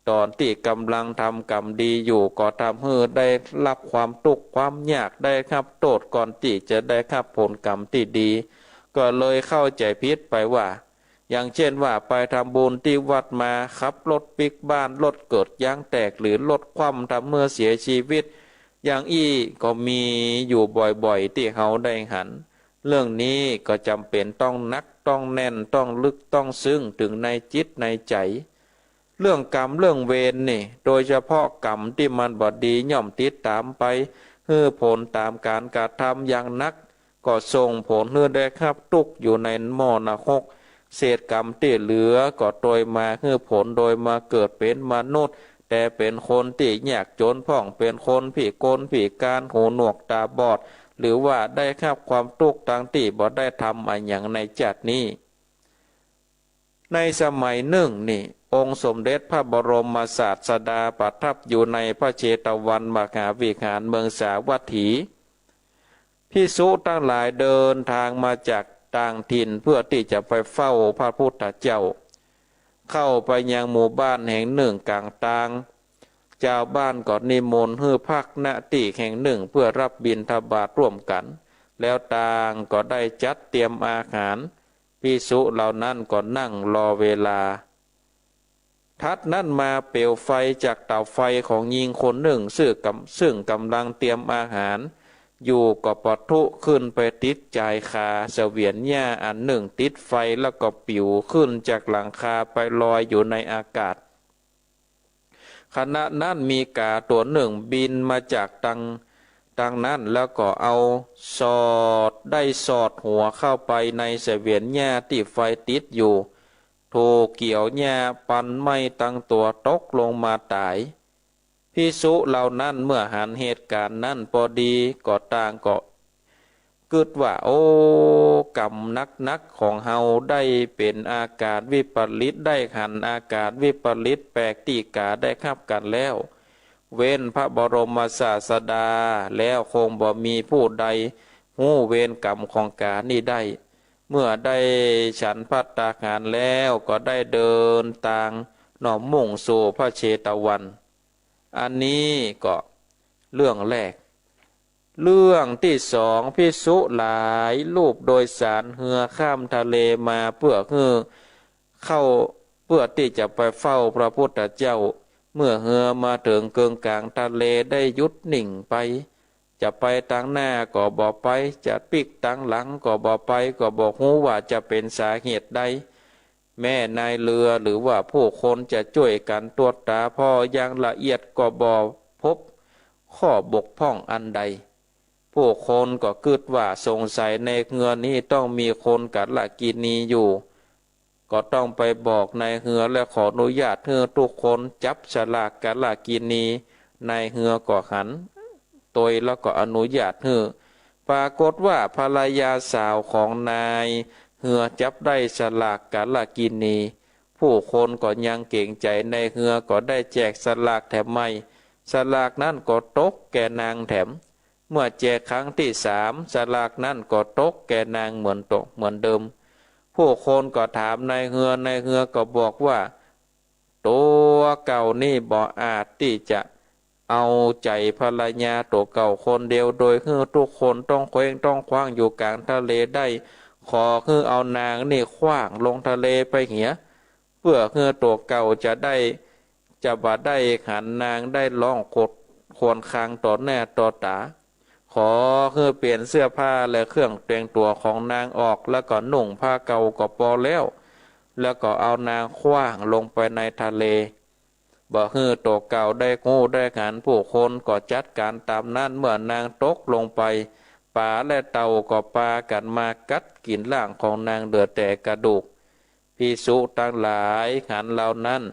ต๋อนตี้ก่ำลังทำกรรมดีอยู่ ก็ทำหื้อได้ฮับความตุ๊กข์ความยาก ได้ฮับโต้ษก่อนตี้จะได้ฮับผลกรรมตี้ดี ก็เลยเข้าใจ๋ผิดไปว่า อย่างเจ้นว่าไปทำบุญตี้วัดมา ขับรถปิ๊กบ้าน รถเกิดยางแตก หรือรถคว่ำทำหื้อเสียจีวิต อย่างอี้ก็มีอยู่บ่อยๆ ตี้เฮาได้หัน เรื่องนี้ก็จ๋ำเป๋นต้องหนัก ต้องแน่น ต้องลึก ต้องซึ้งเถิงในจิตในใจ๋ เรื่องกรรมเรื่องเวรนี่ โดยเฉพาะกรรมตี้มันบ่ดีย่อมติดต๋ามไป หื้อผลต๋ามก๋านกระทำอย่างหนัก ก็ส่งผลหื้อได้ฮับตุ๊กข์อยู่ในหม้อนรก เศษกรรมตี้เหลือก็ตวยมาหื้อผลโดยมาเกิดเป๋นมนุษย์ แต่เป๋นคนตี้ยากจ๋นพ่อง เป๋นคนพิกลพิก๋าน หูหนวกต๋าบอด หรือว่าได้ฮับความตุ๊กข์ตังตี้บ่ได้ทำอะหยังในจาตินี้ ในสมัยนึ่งนี่ องค์สมเด็จพระบรมศาสดาประทับอยู่ในพระเชตวันมหาวิหารเมืองสาวัตถี ภิกษุตังหลายเดินตางมาจากต่างถิ่นเปื้อตี้จะไปเฝ้าพระพุทธเจ้า เข้าไปยังหมู่บ้านแห่งนึ่งก๋างตาง จาวบ้านก็นิมนต์หื้อพัก ณ ตี้แห่งนึ่งเปื้อฮับบิณฑบาตร่วมกั๋น แล้วต่างก็ได้จัดเตรียมอาหาร ภิกษุเหล่านั้นก็นั่งรอเวลา ถัดนั้นมาเปลวไฟจากเต๋าไฟของญิงคนนึ่ง ซึ่งก่ำ ซึ่งก่ำลังเตรียมอาหารอยู่ ก็ปะทุขึ้นไปติดจายคาเสวียนหญ้าอันนึ่งติดไฟ แล้วก็ปิ๋วขึ้นจากหลังคาไปลอยอยู่ในอากาศ ขณะนั้นมีก๋าตั๋วนึ่งบินมาจากตาง ตางนั้น แล้วก็เอาสอด ได้สอดหัวเข้าไปในเสวียนหญ้าตี้ไฟติดอยู่ ถูกเกี่ยวหญ้าปันไหม้ตังตั๋วตกลงมาต๋าย ภิกษุเหล่านั้นเมื่อหันเหตุก๋ารณ์นั้นปอดี ก็ต่างก็กึ๊ดว่า โอ้ กรรมหนักๆ ของเฮาได้เป๋นอาก๋ารณ์วิปริต ได้หันอาก๋ารณ์วิปริตแปลกตี้ก๋าได้ฮับกั๋นแล้ว เว้นพระบรมศาสดาแล้วคงบ่มีผู้ใดฮู้เวรกรรมของก๋านี้ได้ เมื่อได้ฉันภัตตาหารแล้วก็ได้เดินตางน้อมมุ่งสู่พระเชตวัน อันนี้ก็เรื่องแรก เรื่องตี้สอง ภิกษุหลายรูปโดยสารเฮือข้ามทะเลมาเปื้อหื้อเข้า เปื้อตี้จะไปเฝ้าพระพุทธเจ้า เมื่อเฮือมาเถิงเกิงก๋างทะเลได้หยุดนิ่งไป จะไปตางหน้าก็บ่ไป จะปิ๊กตางหลังก็บ่ไป ก็บ่ฮู้ว่าจะเป๋นสาเหตุใด แม่นายเฮือหรือว่าผู้คนจะจ้วยกั๋นตรวจต๋าผ่ออย่างละเอียดก็บ่พบข้อบกพร่องอันใด ผู้คนก็กึ๊ดว่าสงสัยในเฮือนี้ต้องมีคนกัลกิณีอยู่ ก็ต้องไปบอกนายเฮือและขออนุญาตหื้อทุกคนจับสลากกัลกิณี นายเฮือก็หันตวยแล้วก็อนุญาตหื้อ ปรากฏว่าภรรยาสาวของนายเฮือจับได้สลากกัลกิณี ผู้คนก็ยังเก๋งใจ๋นายเฮือก็ได้แจกสลากแถมใหม่ สลากนั้นก็ตกแก่นางแถม เมื่อแจกครั้งตี้สาม สลากนั้นก็ตกแก่นางเหมือนตก เหมือนเดิม ผู้คนก็ถามนายเฮือ นายเฮือก็บอกว่า ตั๋วเก่านี้บ่อาจตี้จะเอาใจ๋ภรรยาตั๋วเก่าคนเดียว โดยหื้อทุกคนต้องเคว้งต้องคว้างอยู่ก๋างทะเลได้ ขอหื้อเอานางนี้ขว้างลงทะเลไปเหีย เปื้อหื้อตั๋วเก่าจะได้ จะบ่ได้หันนางได้ร้องโขดครวญครางต่อหน้าต่อต๋า ข ขอหื้อเปลี่ยนเสื้อผ้าและเครื่องแต่งตั๋วของนางออก แล้วก็นุ่งผ้าเก่าก็ปอแล้ว แล้วก็เอานางขว้างลงไปในทะเล บ่หื้อตั๋วเก่าได้ฮู้ได้หัน ผู้คนก็จัดก๋านต๋ามนั้น เมื่อนางตกลงไป ป๋าและเต่าก็ปากั๋นมากัดกิ๋นร่างของนาง เหลือแต่กระดูก ภิกษุตังหลายหันเหล่านั้น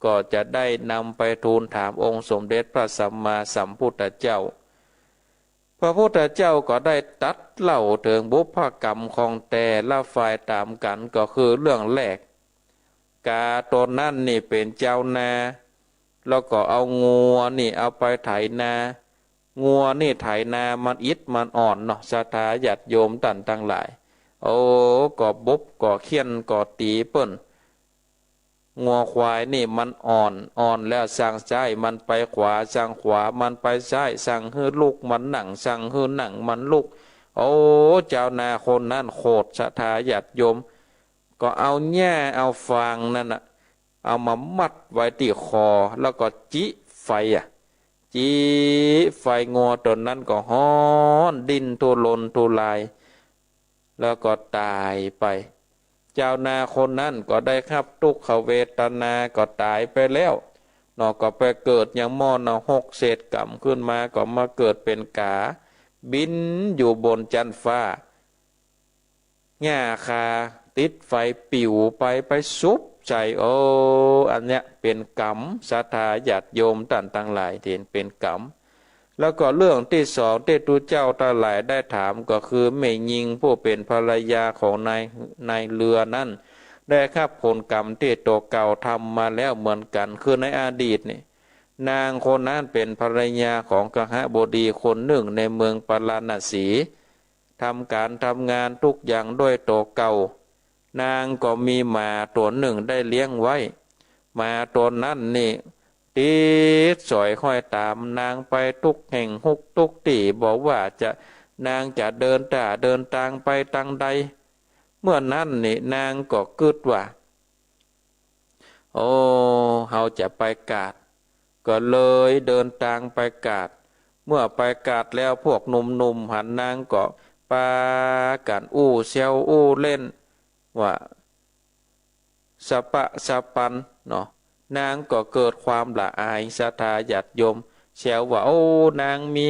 ก็จะได้นำไปทูลถามองค์สมเด็จพระสัมมาสัมพุทธเจ้า พระพุทธเจ้าก็ได้ตรัสเล่าเถิงบุพกรรมของแต่ละฝ่ายต๋ามกั๋น ก็คือเรื่องแรก ก๋าตั๋วนั้นนี่เป๋นจาวนา แล้วก็เอางัวนี่เอาไปไถนา งัวนี่ไถนามันอิดมันอ่อนเนาะ ศรัทธาญาติโยมต้านตังหลาย โอ้ ก็บก ก็เฆี่ยน ก็ตี๋เปิ้น งัวควายนี่มันอ่อน อ่อนแล้วสั่งซ้ายมันไปขวา สั่งขวามันไปซ้าย สั่งหื้อลุกมันนั่ง สั่งหื้อนั่งมันลุก โอ้ จาวนาคนนั้นโขด ศรัทธาญาติโยม ก็เอาหญ้าเอาฟางนั้นน่ะ เอามามัดไว้ตี้คอ แล้วก็จิไฟอะ จิไฟ งัวตั๋วนั้นก็ฮ้อน ดิ้นทุรนทุราย แล้วก็ต๋ายไป จาวนาคนนั้นก็ได้ฮับตุ๊กขเวทนา ก็ต๋ายไปแล้วเนาะ ก็ไปเกิดยังหม้อนรกเศษกรรม ขึ้นมาก็มาเกิดเป๋นก๋า บินอยู่บนจั๊นฟ้า หญ้าคาติดไฟปิ๋วไป ไปสุบใส่ โอ้ อันเนี้ยเป๋นกรรม ศรัทธาญาติโยมต้านตังหลาย ตี้เป๋นกรรม แล้วก็เรื่องตี้สองตี้ตุ๊เจ้าตังหลายได้ถาม ก็คือแม่ญิงผู้เป๋นภรรยาของนาย นายเรือนั้น ได้ฮับผลกรรมตี้ตั๋วเก่าทำมาแล้วเหมือนกั๋น คือในอดีตนี่ นางคนนั้นเป๋นภรรยาของคหบดีคนนึ่งในเมืองปาราณสี ทำก๋านทำงานกู้อย่างด้วยตั๋วเก่า นางก็มีหมาตั๋วนึ่งได้เลี้ยงไว้ หมาตั๋วนั้นนี่ติดสอยฮ้อยต๋ามนางไปกู้แห่งฮุกกู้ตี้ บ่ว่าจะ นางจะเดินต้าเดินตางไปตางใด เมื่อนั้นนี่นางก็กึ๊ดว่า โอ้ เฮาจะไปกาด ก็เลยเดินตางไปกาด เมื่อไปกาดแล้วพวกหนุ่มๆ หันนางก็ปากั๋นอู้แซวอู้เล่นว่าสะปะสะปันเนาะ นางก็เกิดความละอาย ศรัทธาญาติโยม แซวว่า โอ้ นางมี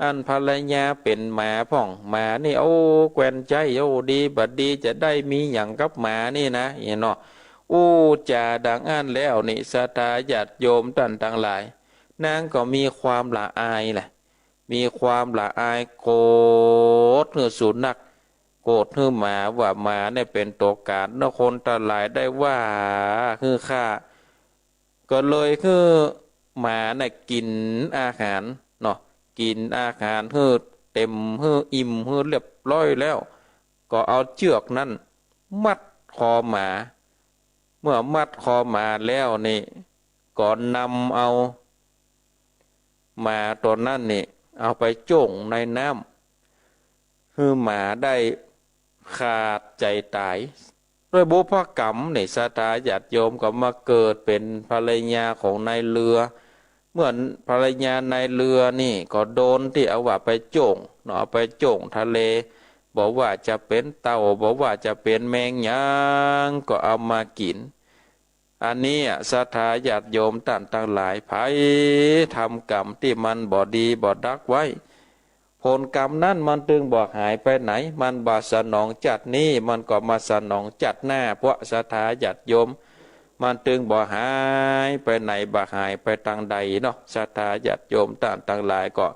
อันภรรยาเป๋นหมาพ่อง หมานี่ โอ้ แควนใจ๊ โอ้ ดีบ่ดี จะได้มีหยังกับหมานี่นะ อี้เนาะ อู้จ๋าดังอั้นแล้วนี่ ศรัทธาญาติโยมต้านตังหลาย นางก็มีความละอายแหละ มีความละอาย โกรธหื้อสุนัข โกรธหื้อหมา ว่าหมาเนี่ยเป๋นตั๋วก๋าน เนาะ คนตังหลายได้ว่าหื้อข้า ก็เลยหื้อหมาน่ะกิ๋นอาหารเนาะ กิ๋นอาหารหื้อเต๋ม หื้ออิ่ม หื้อเรียบร้อยแล้ว ก็เอาเจื้อกนั้นมัดคอหมา เมื่อมัดคอหมาแล้วนี่ ก็นำเอาหมาตั๋วนั้นนี่ เอาไปโจ้งในน้ำ หื้อหมาได้ขาดใจ๋ต๋าย ด้วยบุพกรรมนี่ ศรัทธาญาติโยมก็มาเกิดเป๋นภรรยาของนายเรือ เมื่อภรรยานายเรือนี่ก็โดนตี้เอาว่าไปโจ้งเนาะ เอาไปโจ้งทะเล บ่ว่าจะเป๋นเต่า บ่ว่าจะเป๋นแมงหยัง ก็เอามากิ๋น อันนี้อะ ศรัทธาญาติโยมต้านตังหลาย ใผทำกรรมตี้มันบ่ดีบ่ดักไว้ ผลกรรมนั้นมันตึงบ่หายไปไหน มันบ่สนองจัดนี้ มันก็มาสนองจัดหน้า พวกศรัทธาญาติโยม มันตึงบ่หายไปไหน บ่หายไปตางใดเนาะ ศรัทธาญาติโยมต้านตังหลาย ก็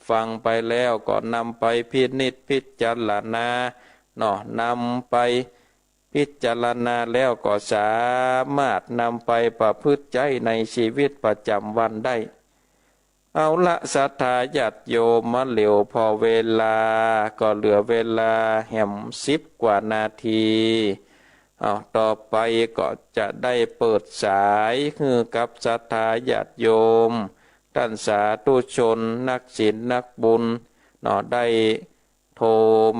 ฟังไปแล้วก็นำไปพินิจพิจารณาเนาะ นำไป พิจารณาแล้วก็สามารถนำไปประพฤติใจ๊ในชีวิตประจำวันได้ เอาละ ศรัทธาญาติโยม มาเหลียวผ่อเวลา ก็เหลือเวลาแหมสิบกว่านาที เอา ต่อไปก็จะได้เปิดสายหื้อกับศรัทธาญาติโยม ต้านสาธุชน นักศีลนักบุญเนาะ ได้ โทร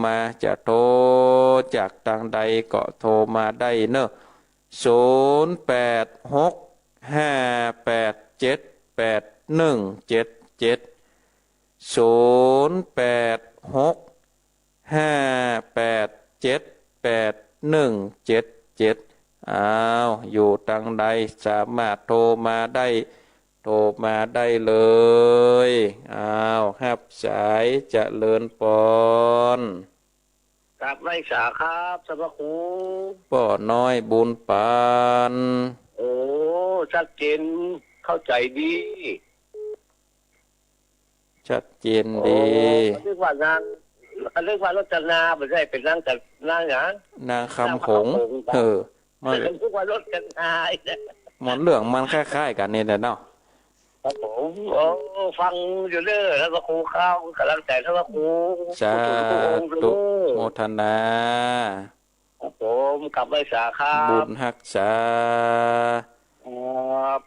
มา จะโทรจากตางใดก็โทรมาได้เนอะ ศูนย์แปดหก ห้าแปดเจ็ด แปดหนึ่งเจ็ดเจ็ด ศูนย์แปดหก ห้าแปดเจ็ด แปดหนึ่งเจ็ดเจ็ด อ้าว อยู่ตังใดสามารถโทรมาได้ โทรมาได้เลย อ้าว ฮับสาย เจริญปอน กราบไหว้สาครับ ท่านพระครู ป้อน้อยบุญปาน โอ้ ชัดเจน เข้าใจ๋ดี ชัดเจนดี โอ้ นึกว่านาง นึกว่ารจนา บ่ใจ้ เป๋นนางจะ นางหยัง นางคำหงส์ นางคำหงส์ เออ มัน นึกว่ารจนา มันเรื่องมันคล้ายๆ กั๋นนี่แหละเนาะ ครับผม โอ้ ฟังอยู่เน่อ ท่านพระครูครับ ก๋ำลังใจ๋ท่านพระครู สาธุ โมทนา ครับผม กราบไหว้สาครับ บุญฮักษา ครับ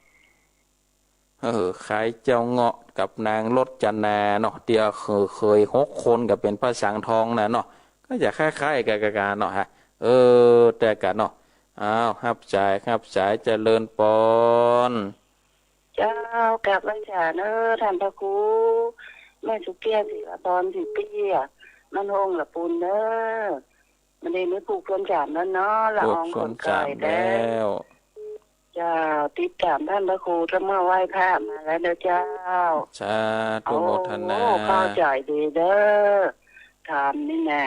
เออ ใค่เจ้าเงาะกับนางรจนาเนาะ ตี้เขย เขยหกคนกั๋นเป๋นพระสังทองน่ะเนาะ ก็จะคล้ายๆ กั๋น กั๋นเนาะฮะ เออ แต่กั๋นเนาะ อ้าว ฮับสาย ฮับสาย เจริญปอน เจ้า กราบไหว้สาเน่อ ท่านพระครู แม่สุเกี้ยง ศิลาพร ศรีเปี้ย บ้านโฮ่งละปูนเน่อ บ่ได้นึกผูกชวนสารแล้วเนาะ ละอองขนก๋ายแล้ว เจ้า ติดต๋ามท่านพระครูตั้งเมื่อไหว้พระมาแล้วเน่อเจ้า สาธุ โมทนา โอ้ เข้าใจ๋ดีเน่อ ธรรมนี่นา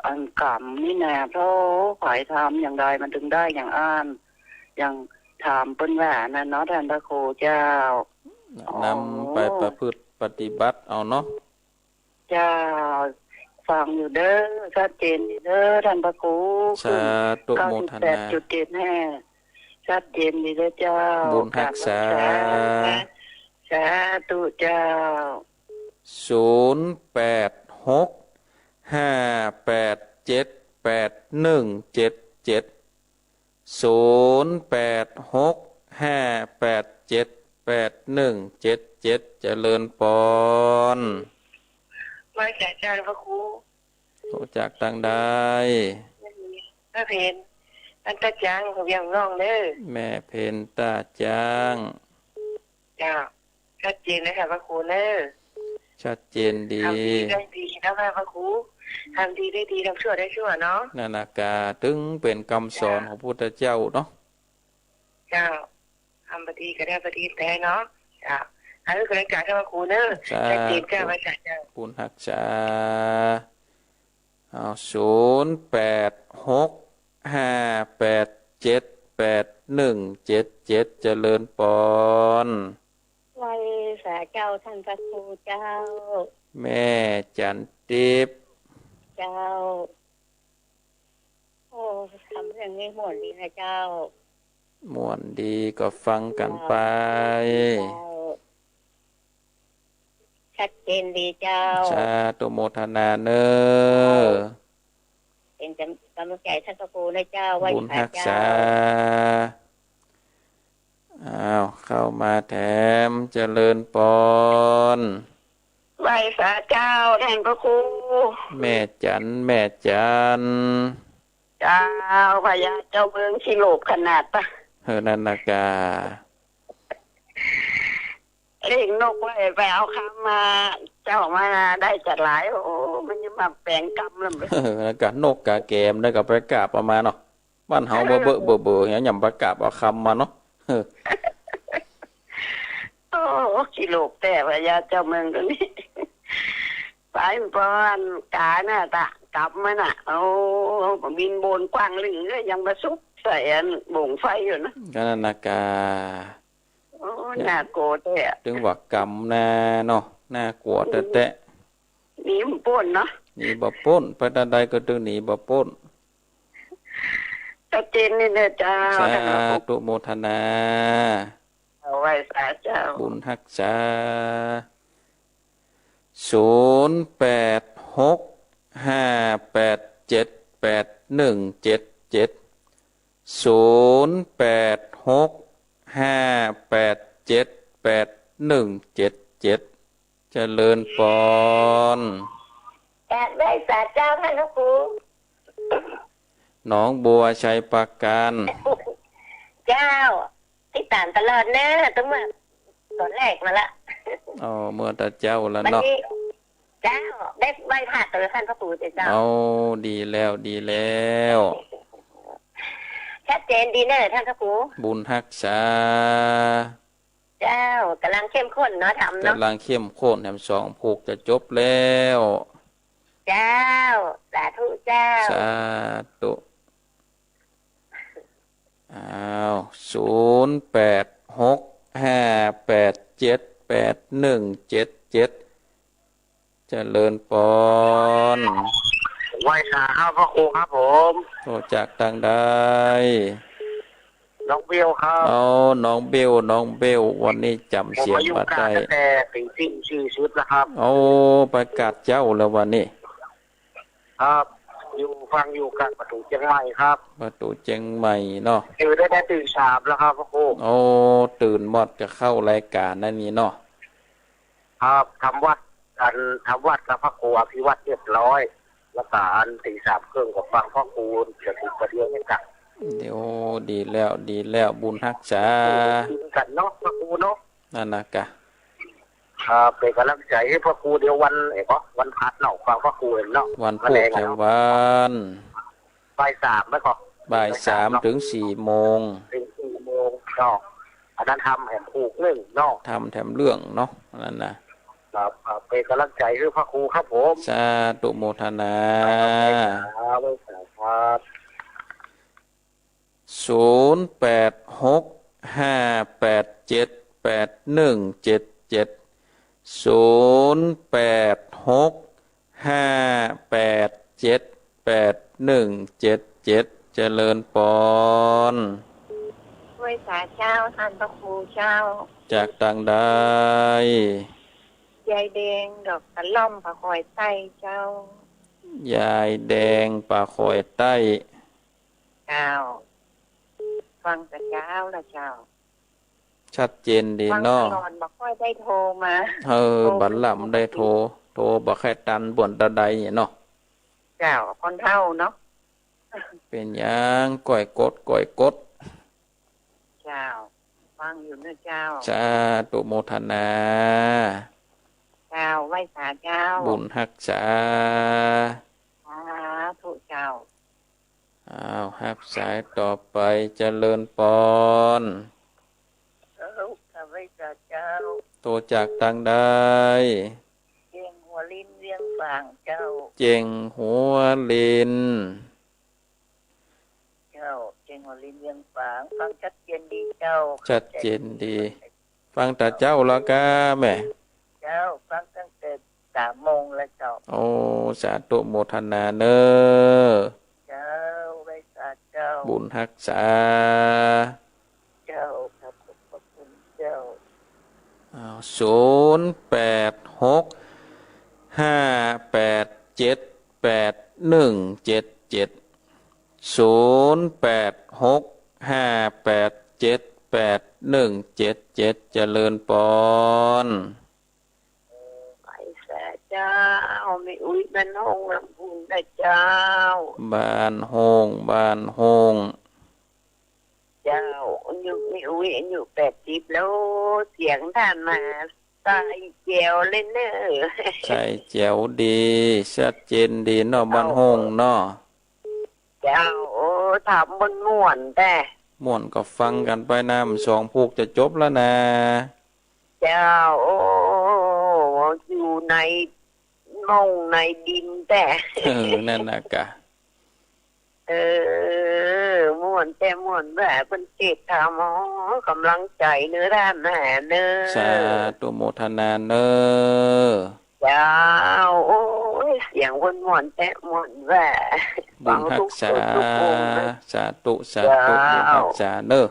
อันกรรมนี่นา โธ่ ใผทำอย่างใดมันถึงได้อย่างอั้น อย่างธรรมเปิ้นว่านั่นเนาะ ท่านพระครูเจ้า นำไปประพฤติปฏิบัติเอาเนาะ เจ้า ฟังอยู่เน่อ ชัดเจนดีเน่อ ท่านพระครู สาธุ โมทนา เก้าสิบแปดจุดเจ็ดห้า ชัดเจนดีเน่อเจ้า บุญฮักษา กราบไหว้สา สาธุเจ้า ศูนย์แปดหก ห้าแปดเจ็ด แปดหนึ่งเจ็ดเจ็ด ศูนย์แปดหก ห้าแปดเจ็ด แปดหนึ่งเจ็ดเจ็ด เจริญปอน ไหว้สาเจ้าพระครู โทรจากตังใด แม่เพ็ญ อันตาจาง ของเวียงน้องเน่อ แม่เพ็ญตาจาง เจ้า ชัดเจนเลยค่ะพระครูเน่อ ชัดเจนดี ทำดีได้ดีนะคะพระครู ทำดีได้ดี ทำชั่วได้ชั่วเนาะ นั่นนะกา ตึงเป๋นกำสอนของพระพุทธเจ้าเนาะ เจ้า ทำบ่ดีก็ได้บ่ดีแต๊เนาะ เจ้า เออ ก็เลยกราบท่านพระครูเน่อ สาธุ ชัดเจนเจ้า ไหว้สาเจ้า บุญฮักษา เอา ศูนย์แปดหก ห้าแปดเจ็ด แปดหนึ่งเจ็ดเจ็ด เจริญปอน ไหว้สาเจ้าท่านพระครูเจ้า แม่จันทิพย์ เจ้า โอ้ ทำเรื่องนี้ม่วนดีนะเจ้า ม่วนดีก็ฟังกั๋นไป เจ้า ชัดเจนดีเจ้า สาธุ โมทนาเน่อ เป๋นกำลังใจ๋ท่านพระครูนะเจ้า ไหว้สาเจ้า บุญฮักษา อ้าว เข้ามาแถม เจริญปอน ไหว้สาเจ้าท่านพระครู แม่จัน แม่จัน เจ้า พญาเจ้าเมืองขี้โลภขนาดปะ เออ นั่นนะกา เลี้ยงนกไว้ ไปเอาคำมา เจ้ามาได้จะหลาย โอ้ มันยังมาแป๋งกำลำ เออ แล้วก็นกกาแกม แล้วก็ไปกราบเอามาเนาะ บ้านเฮาเบอเบอเบอเบอเนี่ย ย่ำไปกราบเอาคำมาเนาะ เออ โอ้ ขี้โลภแต๊ พญาเจ้าเมืองตัวนี้ ไปปอนกาน่ะ ตะกลับมาน่ะ โอ้ บินโบนกว้างลึงเลย ยังมาซุกใส่อันโบ่งไฟอยู่นะ ก็นั่นนะกา โอ้ น่ากลัวแต๊ ตึงว่ากำนาเนาะ น่ากลัวแต๊ๆ หนีบ่ป๊นเนาะ หนีบ่ป๊น ไปตางใดก็ตึงหนีบ่ป๊น ชัดเจนนี่เน่อเจ้า สาธุ โมทนา เอาไหว้สาเจ้า บุญฮักษา ศูนย์แปดหก ห้าแปดเจ็ด แปดหนึ่งเจ็ดเจ็ด ศูนย์แปดหก ห้าแปดเจ็ด แปดหนึ่งเจ็ดเจ็ด เจริญปอน กราบไหว้สาเจ้าค่ะหลวงปู่ หนองบัวไชยปราการ เจ้า ติดต๋ามตลอดเน่อ ตึงว่า ต๋อนแรกมาละ อ๋อ เมื่อตะเจ๊าแล้วเนาะ วันนี้ เจ้า ได้ไหว้พระกับต้านพระครูเจ้า เอา ดีแล้ว ดีแล้ว ชัดเจนดีเน่อต้านพระครู บุญฮักษา เจ้า ก่ำลังเข้มข้นเนาะ ธรรมเนาะ ก่ำลังเข้มข้น แหมสองผูกจะจบแล้ว เจ้า สาธุเจ้า สาธุ อ้าว ศูนย์แปดหกห้าแปดเจ็ดแปดหนึ่งเจ็ดเจ็ด เจริญปอน ไหว้สาครับพระครูครับผม โทรจากตางใด น้องเบลครับ เอา น้องเบล น้องเบล วันนี้จ๋ำเสียงบ่ได้ ผมมาอยู่กาดตั้งแต่ตีสี่สี่สิบแล้วครับ เอา ไปกาดเจ๊าแล้ววันนี้ ครับ อยู่ ฟังอยู่กาดประตู๋เจียงใหม่ครับ ประตู๋เจียงใหม่เนาะ ตื่นได้แต่ตีสามแล้วครับพระครู โอ้ ตื่นหมดก็เข้ารายก๋านนั่นนี่เนาะ ครับ ทำวัตร อัน ทำวัตรกับพระครูอภิวัตรเรียบร้อย แล้วก็อันตีสามครึ่งก็ฟังพระครูจะถูกประเดี๋ยวนี้ครับ เดี๋ยว ดีแล้ว ดีแล้ว บุญฮักษา กินกันเนาะพระครูเนาะ นั่นนะกะ ครับ เป๋นก่ำลังใจ๋หื้อพระครู เดี๋ยววัน เอ๋อ วันพฤหัสเนาะ ฟังพระครูเนาะ วันพูก วันแรงอะเนาะ แถมวัน บ่ายสามไหมครับ บ่ายสาม บ่ายสามเนาะ เถิงสี่โมง เถิงสี่โมงเนาะ อันนั้นทำแถมผูกนึ่งเนาะ ทำแถมเรื่องเนาะ นั่นนะ ครับ ครับ เป๋นก่ำลังใจ๋หื้อพระครูครับผม สาธุโมทนา ครับ ครับ ศูนย์แปดหกห้าแปดเจ็ดแปดหนึ่งเจ็ดเจ็ด ศูนย์แปดหกห้าแปดเจ็ดแปดหนึ่งเจ็ดเจ็ด เจริญปอน ไหว้สาเจ้า ต้านพระครูเจ้า จากตางใด ยายแดง ดอกกระหล่อม ป่าคอยใต้เจ้า ยายแดง ป่าคอยใต้ เจ้า ฟังแต่เจ๊าละเจ้า ชัดเจนดีเนาะ ฟังตลอด บ่ค่อยได้โทรมา เออ โทร บ่าล่ำได้โทร โทรบ่าใค่ตันบ่วนตาใดเนี่ยเนาะ เจ้า คนเฒ่าเนาะ เป๋นหยัง ก้อยกด ก้อยกด เจ้า ฟังอยู่เนาะเจ้า สาธุโมทนา เจ้า ไหว้สาเจ้า บุญฮักษา สาธุเจ้า อ้าว ฮับสายต่อไป เจริญปอน เจ้า ข้าพเจ้า โทรจากตางใด เจียงหัวลิน เวียงฝางเจ้า เจียงหัวลิน เจ้า เจียงหัวลิน เวียงฝาง ฟังชัดเจนดีเจ้า ชัดเจนดี ฟังตะเจ๊าละก้าแม่ เจ้า ฟังตั้งแต่สามโมงแล้วเจ้า โอ้ สาธุโมทนาเน่อ เจ้า ไหว้สาเจ้า บุญฮักษา เจ้า ขอบคุณพระคุณเจ้า อ้าว ศูนย์แปดหกห้าแปดเจ็ดแปดหนึ่งเจ็ดเจ็ด ศูนย์แปดหกห้าแปดเจ็ดแปดหนึ่งเจ็ดเจ็ด เจริญปอน ไหว้สาเจ้า แม่อุ๊ย บ้านโฮ่ง ลำพูนนะเจ้า บ้านโฮ่ง บ้านโฮ่ง เจ้า อายุ แม่อุ๊ย อายุแปดสิบแล้ว เสียงต้านมาใสแจ๋วเลยเน่อ ใสแจ๋วดี ชัดเจนดีเนาะ บ้านโฮ่งเนาะ เจ้า โอ้ ถามม่วนๆ แต๊ ม่วนก็ฟังกั๋นไปนะ มันสองผูกจะจบแล้วนะ เจ้า โอ้ อยู่ในม่องในดินแต๊ เออ นั่นนะกะ เออ ม่วนแต๊ม่วนแต๊ เปิ้นเตศน์ธรรม อ๋อ ก๋ำลังใจ๋เน่อต้านนะเน่อ สาธุโมทนาเน่อ เจ้า โอ้ย เสียงเปิ้นม่วนแต๊ม่วนแต๊ บุญฮักษา ฟังทุกคนทุกองค์นะ สาธุ สาธุ เจ้า บุญฮักษาเน่อ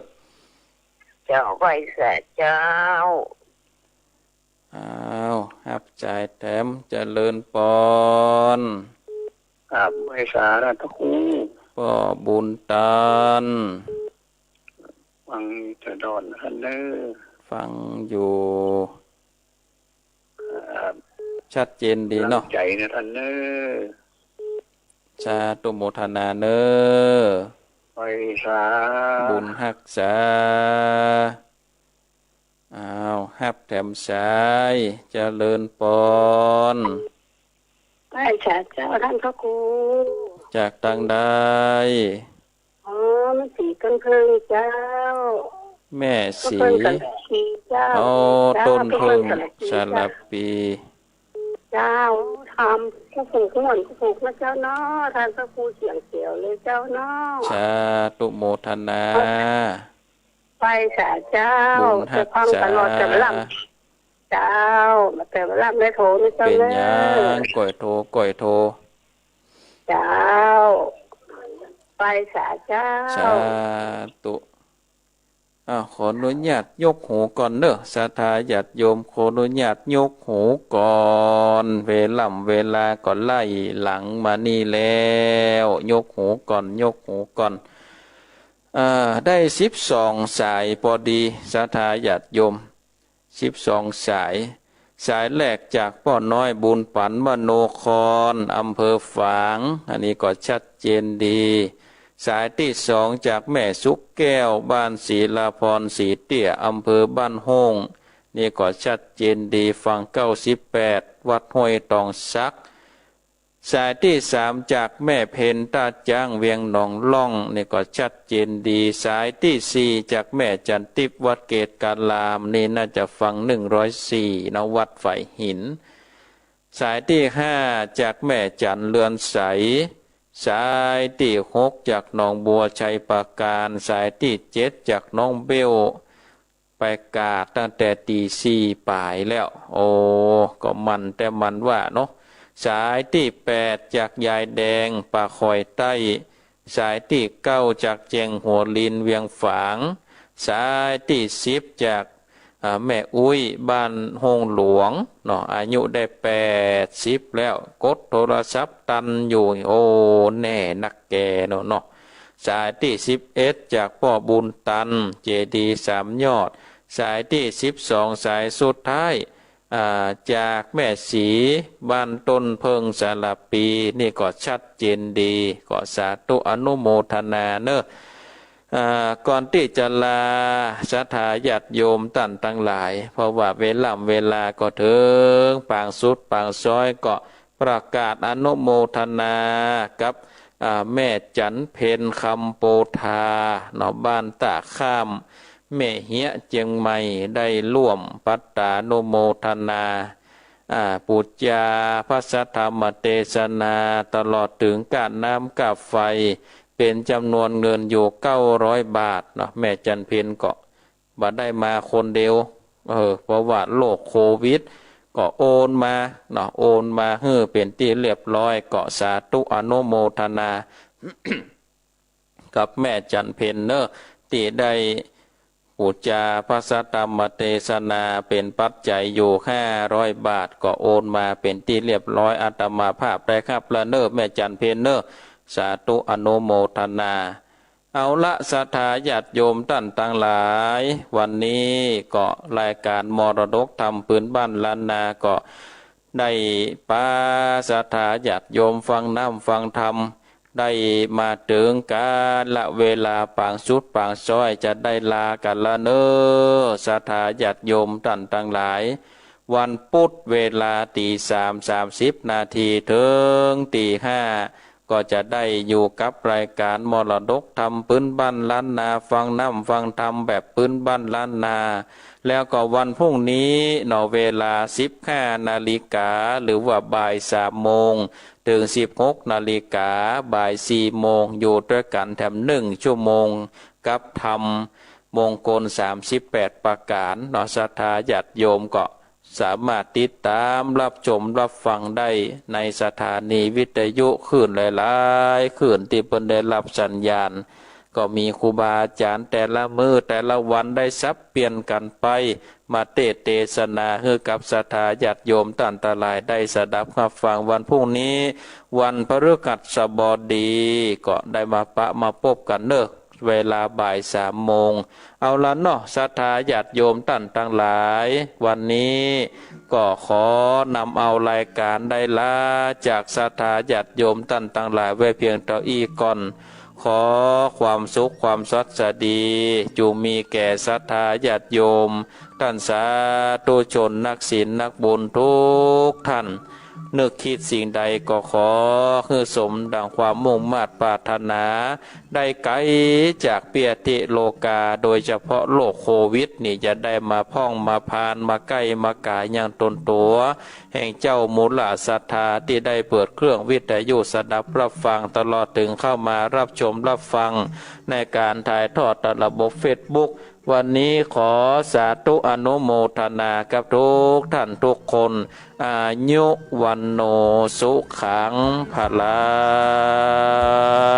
เจ้า ไหว้สาเจ้า อ้าว ฮับสายแถม เจริญปอน ครับ ไหว้สาต้านพระครู ป้อบุญตัน ฟังตะดอนต้านเน่อ ฟังอยู่ ครับ ชัดเจนดีเนาะ ก๋ำลังใจ๋นะต้านเน่อ สาธุโมทนาเน่อ ไหว้สา บุญฮักษา อ้าว ฮับแถมสาย เจริญปอน ไหว้สาเจ้าต้านพระครู จากตางใด อ๋อ แม่ศรีต้นเพิ่งเจ้า แม่ศรี ต้นเพิ่งสารภีเจ้า อ๋อ เจ้า ต้นเพิ่ง ต้นเพิ่งสารภี สารภี เจ้า ธรรมกู้ผูกม่วนกู้ผูกนะเจ้าเนาะ ต้านพระครูเสียงแจ๋วเลยเจ้าเนาะ สาธุโมทนา ไหว้สาเจ้า บุญฮักษา จะฟังตลอดจะหลับ เจ้า มาแต่หลับได้โทรนะเจ้า เป๋นหยัง เนอะ ก้อยโทร ก้อยโทร เจ้า ไหว้สาเจ้า สาธุ อ้าว ขออนุญาตยกหูก่อนเนอะ ศรัทธาญาติโยม ขออนุญาตยกหูก่อน เวล่ำเวลาก็ไล่หลังมานี่แล้ว ยกหูก่อน ยกหูก่อน อ่า ได้สิบสองสายปอดี ศรัทธาญาติโยม สิบสองสาย สายแรกจากป้อน้อยบุญปั๋นมโนคอน อำเภอฝาง อันนี้ก็ชัดเจนดี สายตี้สองจากแม่สุขแก้ว บ้านศิลาพรสีเตี้ย อำเภอบ้านโฮ่ง นี่ก็ชัดเจนดี ฝั่งเก้าสิบแปด วัดห้วยตองสัก สายตี้สามจากแม่เพ็ญต้าจ๊าง เวียงหนองล่อง นี่ก็ชัดเจนดี สายตี้สี่จากแม่จันทิพย์ วัดเกตการาม นี่น่าจะฝั่งหนึ่งร้อยสี่นะ วัดฝายหิน สายตี้ห้าจากแม่จันเรือนใส สายตี้หกจากหนองบัวไชยปราการ สายตี้เจ็ดจากน้องเบ้ว ไปกาตั้งแต่ตี๋สี่ป๋ายแล้ว โอ้ ก็มันแต่มันว่าเนาะ สายตี้แปดจากยายแดง ป่าคอยใต้ สายตี้เก้าจากแจ้งหัวลิน เวียงฝาง สายตี้สิบจาก อ่า แม่อุ๊ย บ้านโฮ่งหลวงเนาะ อายุได้แปดสิบแล้ว กดโทรศัพท์ตันอยู่ โอ้ แน่นักแกเนาะเนาะ สายตี้สิบเอ็ดจากป้อบุญตัน เจดีย์สามยอด สายตี้สิบสอง สายสุดท้าย อ่า จากแม่ศรี บ้านต้นเพิ่งสารภี นี่ก็ชัดเจนดี ก็สาธุอนุโมทนาเนอะ อ่า ก่อนตี้จะลาศรัทธาญาติโยมต้านตังหลาย เพราะว่าเวล่ำเวลาก็เถิงปางสุดปางซ้อย ก็ประกาศอนุโมทนากับ อ่า แม่จันเพ็ญ คำโปธา เนาะ บ้านต้าข้าม แม่เฮียะ เจียงใหม่ ได้ร่วมปัตตานุโมทนา อ่า ปู๋จาพระสัทธรรมเตสนา ตลอดเถิงก้าน้ำก้าไฟ เป๋นจ๋ำนวนเงินอยู่เก้าร้อยบาทเนาะ แม่จันเพ็ญก็บ่ได้มาคนเดียว เออ เพราะว่าโรคโควิด ก็โอนมาเนาะ โอนมาหื้อเป๋นตี้เรียบร้อย ก็สาธุอนุโมทนา กับแม่จันเพ็ญเนอะ ตี้ได้ปู๋จาพระสัทธรรมเตสนาเป๋นปัจจัยอยู่ห้าร้อยบาท ก็โอนมาเป๋นตี้เรียบร้อย อาตมาภาพได้ฮับแล้วเนอะ แม่จันเพ็ญเนอะ สาธุอนุโมทนา เอาละศรัทธาญาติโยมต้านตังหลาย วันนี้ก็รายก๋านมรดกธรรมปื๊นบ้านล้านนาก็ได้ปาศรัทธาญาติโยมฟังน้ำฟังธรรม ได้มาเถิงก๋าละเวลาปางสุดปางซ้อย จะได้ลากั๋นละเนอะ ศรัทธาญาติโยมต้านตังหลาย วันปุ๊ดเวลาตี๋สามสามสิบนาทีเถิงตี๋ห้า ก็จะได้อยู่กับรายก๋านมรดกธรรมปื๊นบ้านล้านนา ฟังน้ำฟังธรรมแบบปื๊นบ้านล้านนา แล้วก็วันพรุ่งนี้เนาะ เวลาสิบห้านาฬิกา หรือว่าบ่ายสามโมง เถิงสิบหกนาฬิกา บ่ายสี่โมง อยู่ตวยกั๋นแถมหนึ่งชั่วโมง กับธรรมมงคลสามสิบแปดประก๋านเนาะ ศรัทธาญาติโยมก็สามารถติดต๋ามฮับชมฮับฟังได้ในสถานีวิทยุคลื่นหลายๆ คลื่นตี้เปิ้นได้ฮับสัญญาณ ก็มีครูบาอาจ๋ารย์แต่ละมื้อแต่ละวันได้สับเปลี่ยนกั๋นไป มาเตสน์เตสนาหื้อกับศรัทธาญาติโยมต้านตังหลายได้สดับฮับฟัง วันพรุ่งนี้ วันพฤหัสบดี ก็ได้มาปะมาปบกั๋นเนอะ เวลาบ่ายสามโมง เอาละเนาะ ศรัทธาญาติโยมต้านตังหลาย วันนี้ก็ขอนำเอารายก๋านได้ลาจากศรัทธาญาติโยมต้านตังหลายไว้เพียงเต้าอี้ก่อน ขอความสุขความสวัสดี จุ่มมีแก่ศรัทธาญาติโยม ต้านสาธุชนนักศีลนักบุญทุกท่าน นึกคิดสิ่งใดก็ขอหื้อสมดังความมุ่งมาดปรารถนา ได้ไก๋จากเปี้ยทิโลกา โดยเฉพาะโรคโควิดนี่ จะได้มาพ่องมาพาล มาใก้มาก๋ายยังต๋นตั๋ว แห่งเจ้าหมู่หลาศรัทธาตี้ได้เปิดเครื่องวิทยุสดับฮับฟัง ตลอดเถิงเข้ามาฮับชมฮับฟังในก๋านถ่ายทอดตามระบบเฟซบุ๊ก วันนี้ขอสาธุอนุโมทนากับทุกท่านทุกคน อายุ วัณโณ สุขัง พลัง